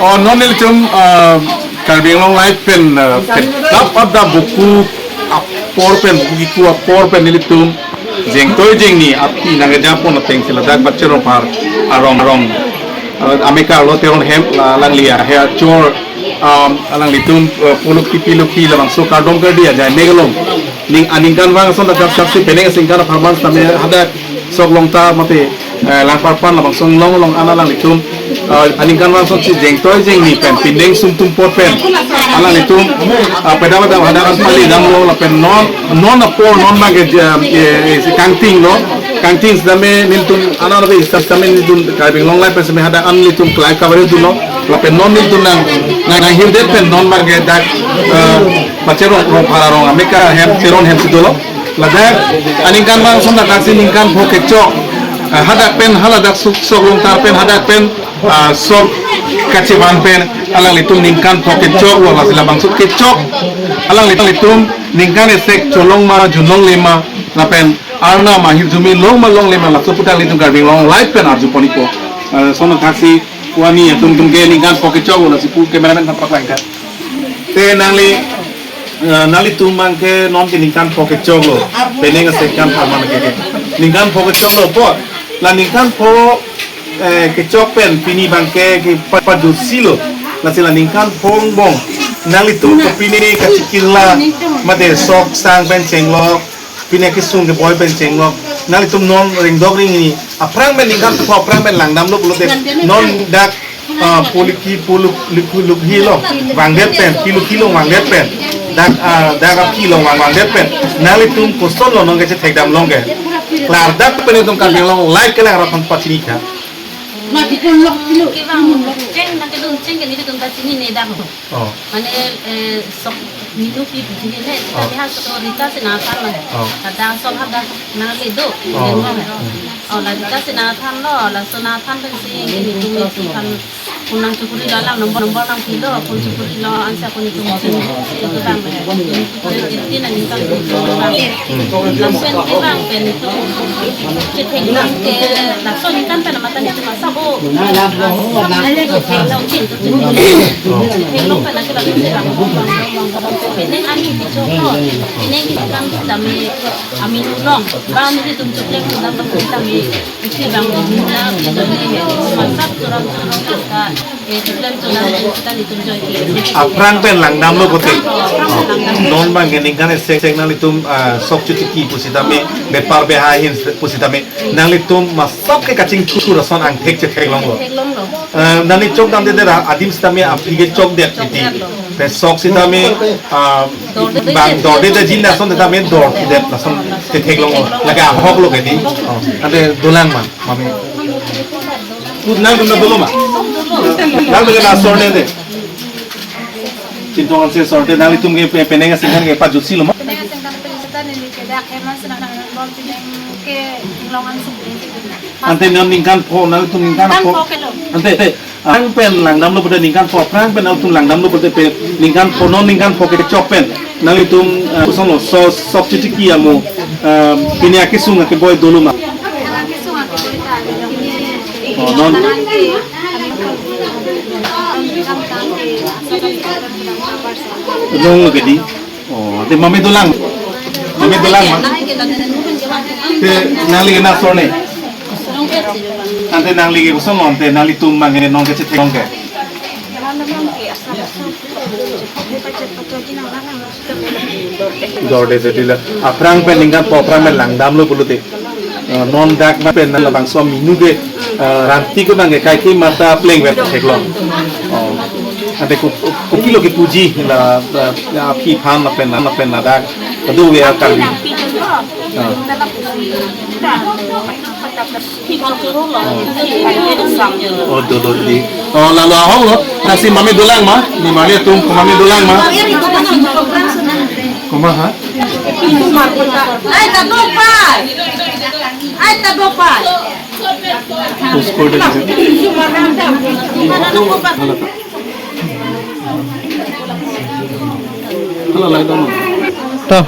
Oh, non nelitum, uh, Karbi Anglong Live pen, uh, pen tap up da buku apor pen, buku kiku apor pen nelitum jengtoi jengni api nangkejapon atengsi ladak Bache Rongphar arong arong, eh, amekar lo Teron hem, la alangli ahe achor, um, alanglitum, eh, puluk kipi lukhi labangso kardom kardi ajai megalom. Ning aningkanvang ason dak saksi penang asingkan apharman sitame hadak sok longtar mate, eh, Langparpan labangso along along an alanglitum, eh, aningkanvang asonsi jengtoi jengni pen pindeng sumtum apor pen alanglitum, eh, pedam pedam hadak an palidamlo lapen non non apor non abangke, eh, eh, eh, kangting lo, kangting sitame nelitum anan ave sitame nelitum Karbi Anglong Live pen sitame hadak an nelitum live coverage dunlo lapen non nelitum nang nang nanghirdet pen non abangke dak, eh, Bache Rong Rongphar arong amekar hem Teron hemsi dolo. Ladak aningkanvang ason dak saksi ningkan pho kechok, ah, hadak pen haladak sok sok longtar pen hadak pen, ah, sok kachevan pen alanglitum ningkan pho kechoklo, lasi labangso kechok alanglitum ningkan isi cholong ma junlongle ma lapen arnam ahirjume long ma longle ma laso aputhak nelitum Karbi Anglong Live pen arjupon ikpo. Ah, ason dak saksi wani atum atum ke ningkan pho kechoklo, lasi pu cameraman than paklangkha. Te nangli, eh, nanglitum abangke non ke ningkan pho kechoklo. Penang asingkan apharman ke ke. Ningkan pho kechoklo apot. La ningkan pho, eh, kechok pen pini abangke ke pa- pajutsilo. Lasi la ningkan pho angbong nanglitum ke pini kachikirla mate sok sang pen chenglok, pini akesung keboi pen chenglok, nanglitum non ringdok ringhini aphrang pen ningkan pho aphrang pen langdamlo pulote non dak, ah, puliki puluk luku luk hilo vangdet pen, kilu kilo vangdet pen, dak, ah, dak aphi lo vang vangdet pen nanglitum kosonlo non kachethekdam long ke. Klardak pen itum Karbi Anglong Live kelang araphan pachinikha. Kevang cheng nangkedun cheng ke nelitum ta chinine dak. Oh. Mane, eh, sok minu pi pu chinine, Oh. Kami ha sok Rita Sinathan lo. Oh. Kadang sok hadak nangledo, Oh. Dengong. Hmm. Oh, la Rita Sinathan lo, laso Nathan pensi nelitum isi aphan phone nangchukuri lo alam number number nangpilo, phone chukuri lo ansi ako nelitum chini, itum abang. Itum iti nangingkan itum abang. Hmm. Lapen kevang pen itum chethekdam ke laso ningkan pen mata nelitum asap o. Asap nelitum theklong chin tu chin. Theklong pen lake lalu se bang bang bang bang. Penang an kipi chok lo. Penang kipi bang sitame aminu long. Bang nelitum choklem tu dam bang sitame isi bang nelitum la pi jong ni he. Masap churam churam kita. Eh, choklem churam kita nelitum joy ke. Aphrang pen langdamlo pulote. Aphrang pen langdam. Non abangke ningkan isi sek nanglitum, ah, sok chotiki pusitame, bepar beha ahin pusitame nanglitum masap ke kachingthur ason angthek chetheklonglo. Theklonglo. Eh, nani chokdamde ra adim sitame aphi ke chokdet iti. Chokdetlo. Te sok sitame, ah, Dorde bang de dorde de jin lason sitame dordet lason chetheklonglo. Lake ahoklo ke di. Oh, ante dolang ma, mami. Put nangtum ta dolo ma. Nangtum ke asor ne de. Chinthong Hanse asor te nanglitum ke pe- penang asingkan ke pajutsilo ma. Penang asingkan pajutsita neli ke dak heman senang nang bom penang ke inglong an sumpen ke dun. Ante non ningkan pho, nanglitum ningkan Ningkan pho. Pho ke lo. Ante, ante, aphrang pen langdamlo pulote ningkan pho, aphrang pen nanglitum langdamlo pulote pe ningkan pho, non ningkan pho kechok pen nanglitum, eh, kosonlo so sok chotiki amo, eh, pini akesung akeboi dolo ma. Kesung akeboi ta. Oh, non. Nong lo ke di. Oh, ante mami dolang. Mami dolang ma. Te nangli ke na asor ne. Ante nangli ke kosonlo, ante nanglitum abangke non kachethek long ke. Dorde de di la. Aphrang pen ningkan pho aphrang pen langdamlo pulote. Eh, non dak ma pen nang labangso aminu ke, eh, ranti ke abangke kaike mata plengvet theklong. Oh. Ante ko- ko- kopilo kepuji la, la, la aphi aphan lapen lapen ladak. Kadokave aKarbi. Ah. Oh, dolo di. Oh, lalo ahoklo. Lasi mami dolang ma. Ni mami atum, ko mami dolang ma. Koma ha? Ai ta dopa. Ai ta dopa. Post kori de. Hala lai dong. Ta.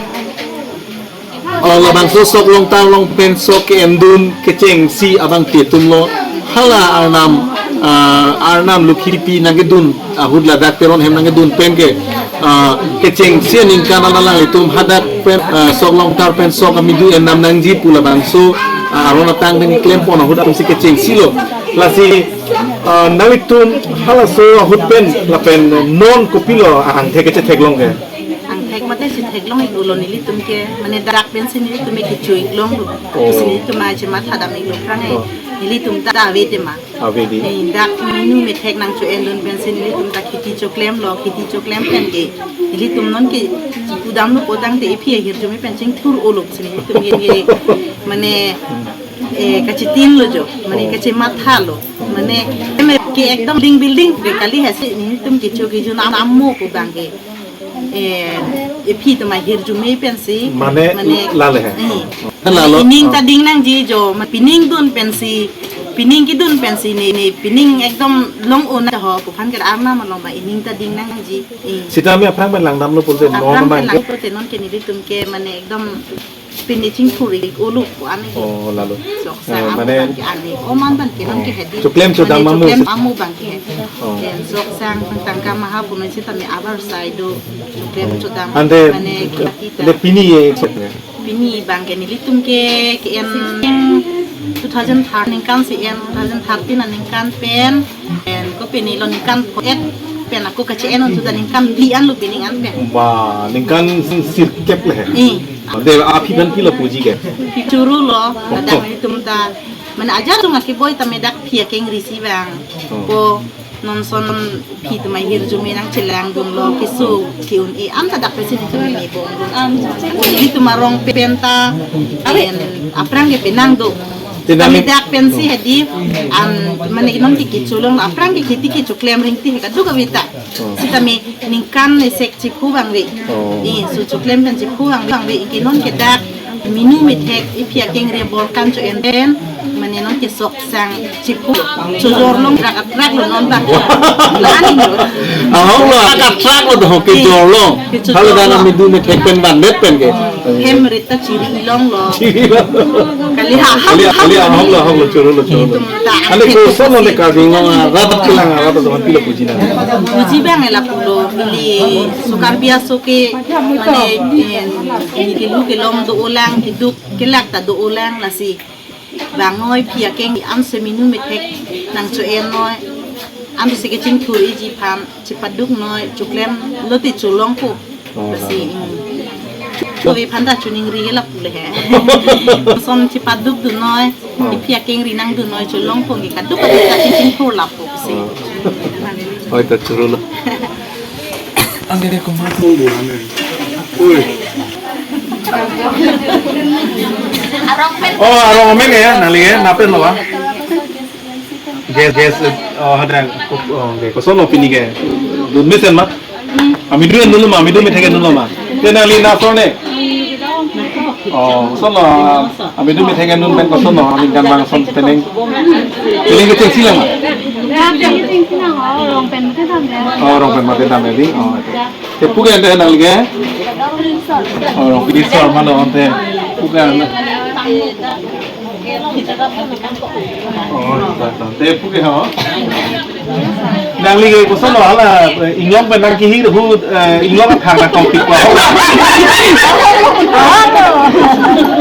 Oh, labangso sok longtar along pen sok ke-endun kechengsi abang te atumlo. Hala arnam ah, arnam lukhipi nangkedun ahut ladak Teron hem nangkedun pen ke, ah, kechengsi aningkan alanglitum hadak pen, ah, sok longtar pen sok amidu endam nangji pu labangso, ah, aron atang pen klempon ahut atumsi kechengsi lo. Lasi, ah, nanglitum halaso ahut pen lapen non kopilo angthek kechetheklong ke? Angthek mate chetheklong-iklo nelitum ke, mane dak pensi nelitum ke kecho-iklonglo. Oh. Si nelitum aje matha dam-iklo aphrang ke. Oh. Nelitum ta ave tema. Ave dei. Eh, dak minu methek nangcho-endun pensi nelitum ta kheti choklemlo, kheti choklem pen ke nelitum non ke pudamlo pu tangte iphi ahirjume pen chingthur-olo si nelitum ke, ke mane, eh, kachitinlo jo, mane, oh, kachemathalo, mane, em ke ekdom building building ke kali hasi nelitum kecho kejun am amo pu abang ke. Eh, iphi atum ahirjume pensi. Mane, mane, lale he. Eh. Lalo. Ining ta ding nangji jo, ma pining dun pensi, pining kedun pensi ne, ne pining ekdom long-un ho, pu aphan ke arnam along ba ining ta ding nangji. Eh. Sitame aphrang pen langdamlo pulote non, aphrang pen abang ke? Langdamlo pulote non ke nelitum ke mane ekdom pini chingthur-iklo pu ane. Oh, lalo. Sok sang, eh, amu mane abang ke ane. Oman abang ke non, oh, ke hedi. Choklem chodam, mane amu choklem si. Amu abang ke. Oh. Pen sok sang tangka maha pu non sitame abar sai do. Choklem chodam. Ante, mane kita, kita. Ante pini ye sok ya? Pini abang ke nelitum ke, ke-en two thousand thirteen aningkan si en, two thousand thirteen aningkan pen. Pen ko pini lo ningkan pho-et pen ako kache-en un sudah ningkan phli anlo pini an pen. Wah, ningkan sirkep le he. Eh. Ante aphi aphan kopilo puji ke? Chorolo, ladak nelitum ta. Mane ajat atum akeboi tame dak aphi akengri si abang. Oh. Ko non ason aphi atum ahirjume nangchelangdunlo, keso ke-un-e an ta dak pensi nelitum mebomdun. An, nelitum arong pen ta, pen aphrang ke penang do. Tame dak pensi hedi, an, mane non ke kecholong, aphrang ke kheti kechoklem ringti he kaduk ave ta. Oh. Sitame ningkan esek chiphu abang ave. Oh. Eh, so choklem pen chiphu abang ave, ke non ke dak minu methek iphi akengri abor kan cho-en pen, mane non ke sok sang chiphu, chojorlong rak atrak lo non abang. Laning lo. Ahok lo, rak atrak lo do, kejorlong. Kejorlong. Haladak amidu methek pen vandet pen ke. Hem rit ta chiri-ilonglo. Chiri-ilonglo. Kali ha. Kali, kali, ahok lo, ahok lo, chorolo, chorolo. Nelitum ta. Ante koson lo le Karbi Anglong arat kelang arat do, kopilo puji nang? Puji abang ela pulo, neli so Karbi aso ke, mane, eh, neli kelu kelong do-olang, keduk kelak ta do-olang, lasi bang noi aphi akeng an si minu methek nangcho-en noi, an si kechingthur-iji aphan, chepaduk noi, choklem lote cholongpo. Oh, lasi, hmm. Kove aphan ta choningri ke lapu le he. Ason chepadukdun noi, oh, iphi akengri nangdun noi, cholongpo ke kaduk kaduk ta kechingthur lapu si. Oh. Oi, ta chorolo. Ante de kumar. Oi. Oh, arong amen ya, nangli ya, napen lo ba? Gas, gas, oh, hadak, oh, okay. Koson lo pini ke? Dun mesen ma? Amidu endunlo ma, amidu methek endunlo ma? Te nangli na ason ne? Oh, koson lo, amidu methek endun pen koson lo, aningkan abang ason penang. Penang kechengsi lang ma? Oh, rong pen mate dam ya dei. Oh, okay. Te pu ke ante nangli ke? Oh, rong pini sor ma lo ante. Pu ke ante. Oh, ta, ta. Te pu ke ho. Nangli ke koson lo hala, eh, inglong pen nangkehir ahut, eh, inglong athak nangtongpik ko.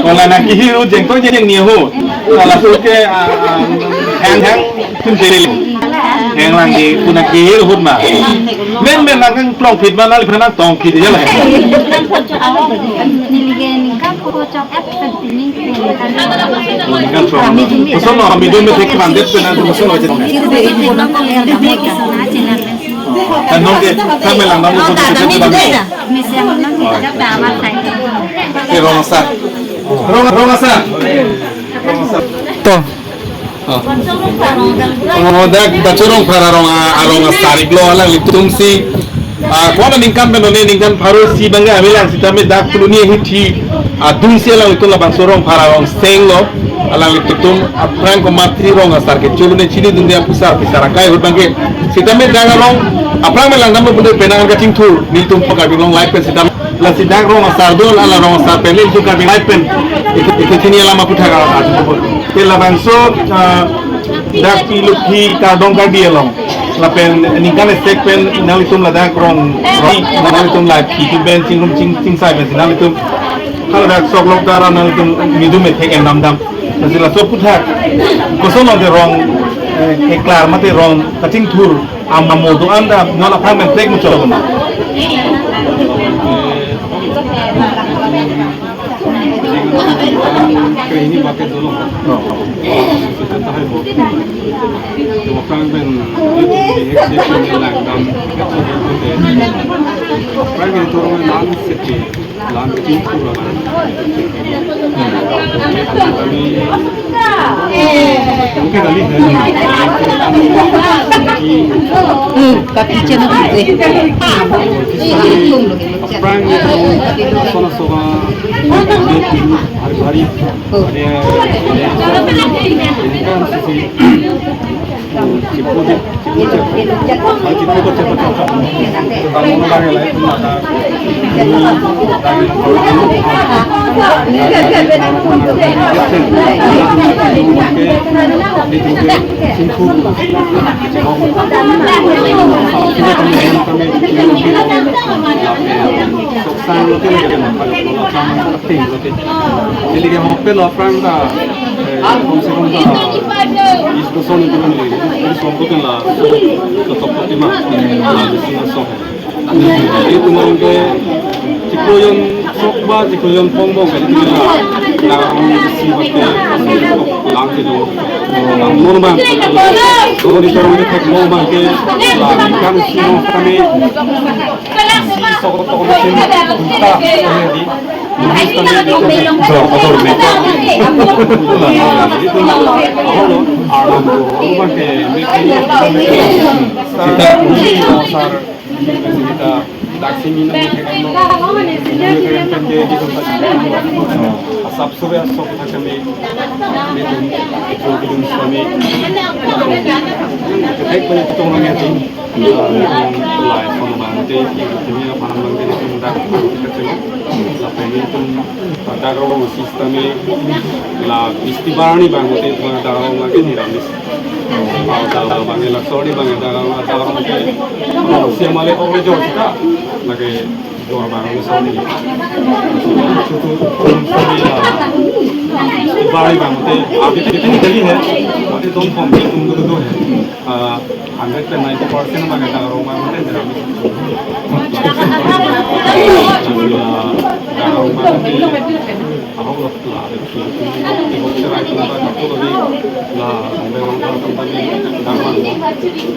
Ko la nangkehir ahut jengtong jengni ahut. Hala ahut ke, ah, ah, hang hang tum tele. Hang lang ke pu nangkehir ahut ma. Men men nangklongpik ma, nangliphan nangtongpik ya la. Neli ke ningkan pho chok-et pen pining pen. Ningkan pho. Koson lo, amidu methek vandet pen nang koson lo. Kan non ke, kan melang nang koson lo. Ke rong asar. Rong, rong asar. To. Oh. Oh, dak, dak Rongphar arong a, arong asar-iklo alanglitum si. Ah, ko-an aningkan pen non ne ningkan pharo isi abang ke avelang sitame dak Phuloni ahithi adun si alanglitum labangso Rongphar arong seng lo. Alanglitum aphrang komatri rong asar kecho lo ne chinidunde apusar pisar akai ahut abang ke. Sitame dak arong aphrang melang damlo pulote penang an kachingthur nelitum pho Karbi Anglong live pen sitame. Lasi dak rong asar do, hala rong asar pen le itum Karbi live pen. Ike, ike chini alam aputhak a, a, te labangso, ah, Dak Pi Lukhi kardom Karbi along. Lapen ningkan esek pen nanglitum ladak rong, rong nanglitum la Pi Pi pen chingrum ching chingsai pen si nanglitum haladak sok lok dara nanglitum midum methek en dam dam. Lasi laso aputhak koson lo de rong, eh, keklar mate rong kachingthur am amo do-an dam non aphan pen trek muchot lo. Krehini paket dolo. Oh. Sita tahai bo. Wakang pen di hek di pen langdam. Prang itu orang nan seti, lang kecil pura. Kami, mungkin kali ya. Hmm, tapi channel itu. Prang itu, sona soba, hari-hari, hari, hari, ini kan sisi, cipu di, cipu cek, hari cipu kok cek, cek, cek, kamu nang lagi, nang lagi, di, di, cipu, cipu, kami, kami, Sang lote lagi na, pag lola sang lote. Jadi ke hope lo prang ta, eh, kom se kom ta, is ko son itu kan lagi, is ko bukan la, so top top lima, la di sini so. Jadi itu mungkin cikroyon sok ba, cikroyon pong pong kali itu la, la si waktu lang itu, lang normal. Kalau di orang ini tak normal ke, la kan si kami Sap sube sok thak kami, kami, kami, kami, Lai phone bang te, ini apa nang bang te, ini dak kecil. Lapen ini pun dak rong sitame la festival ni bang te, dak rong lagi ni ramis. Dak bang la sori bang dak rong, dak rong te, siapa le orang jor kita lagi. Jor bang ni soni. Chutu soni la. Bari bang te, abhi te kali hai. Mate dom kom te tum do do hai. Ah, hundred pen ninety percent bang ta rong bang te jera. Ah, rong bang te. Ahok lok la, eh, eh, eh, serai tum ta kapu lagi la, sampai orang orang tum tadi dangwan.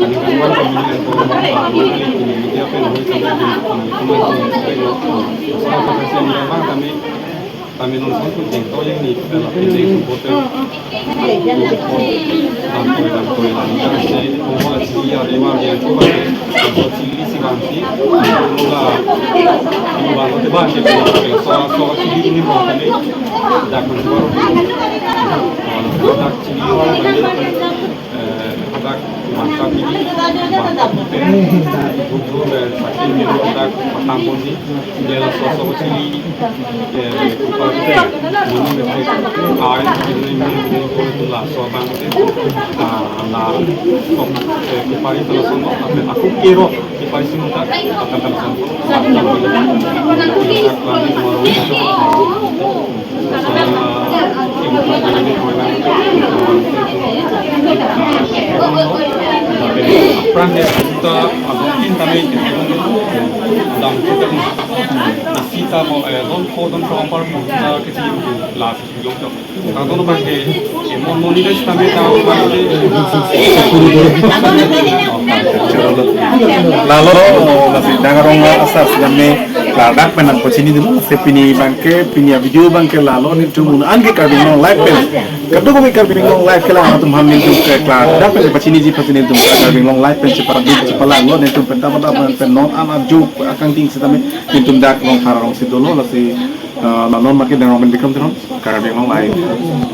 Kami dangwan kami ni, eh, orang orang kami ni, ini dia pen hui kami di, kami cuma di, eh, eh, serai tum kami dangwan kami, kami nonton pun jengto yang ni, eh, la, eh, jeng pun bote. Dam koi, dam koi, dam koi, si, oh, si, ya, dia mah, dia tu, eh, si, si, si, la, la, la, so, so, si, ini, mo, kami, dak, dak, si, eh, hadak masa pidi, masa pidi, gubru le sakhi milo hadak matam ponji, jela soso chili, eh, kupari te, mini mete, ai, mini, mini, mini, kore tu la so bang te, ah, la, so, eh, kupari tu la so, tapi aku kiro, kupari sini tak, akan tak so, tak so, tak so, Prang ya, kita abang tin kami dam kita ni. Sita mo, eh, don ko don ko apar mo kita kecil la jok jok. Kang don bang ke, eh, mon mon ini sita me ta bang ke. Lalo, lasi dang rong asar sedang me ladak pen nangpachini dulu, lasi pini bang ke, pini a video bang ke lalo nelitum un-an ke Karbi Anglong Live pen. Kadokave Karbi Anglong Live kelang atum aphan nelitum ke klardak pen pachiniji, pachiniji nelitum Karbi Anglong Live pen chepaduk chepalanglo nelitum pen tama tama pen non an ajo akangting sitame nelitum dak Rongphar arongsi dolo, lasi, eh, non make dang rong pen Bikram Teron, Karbi Anglong Live.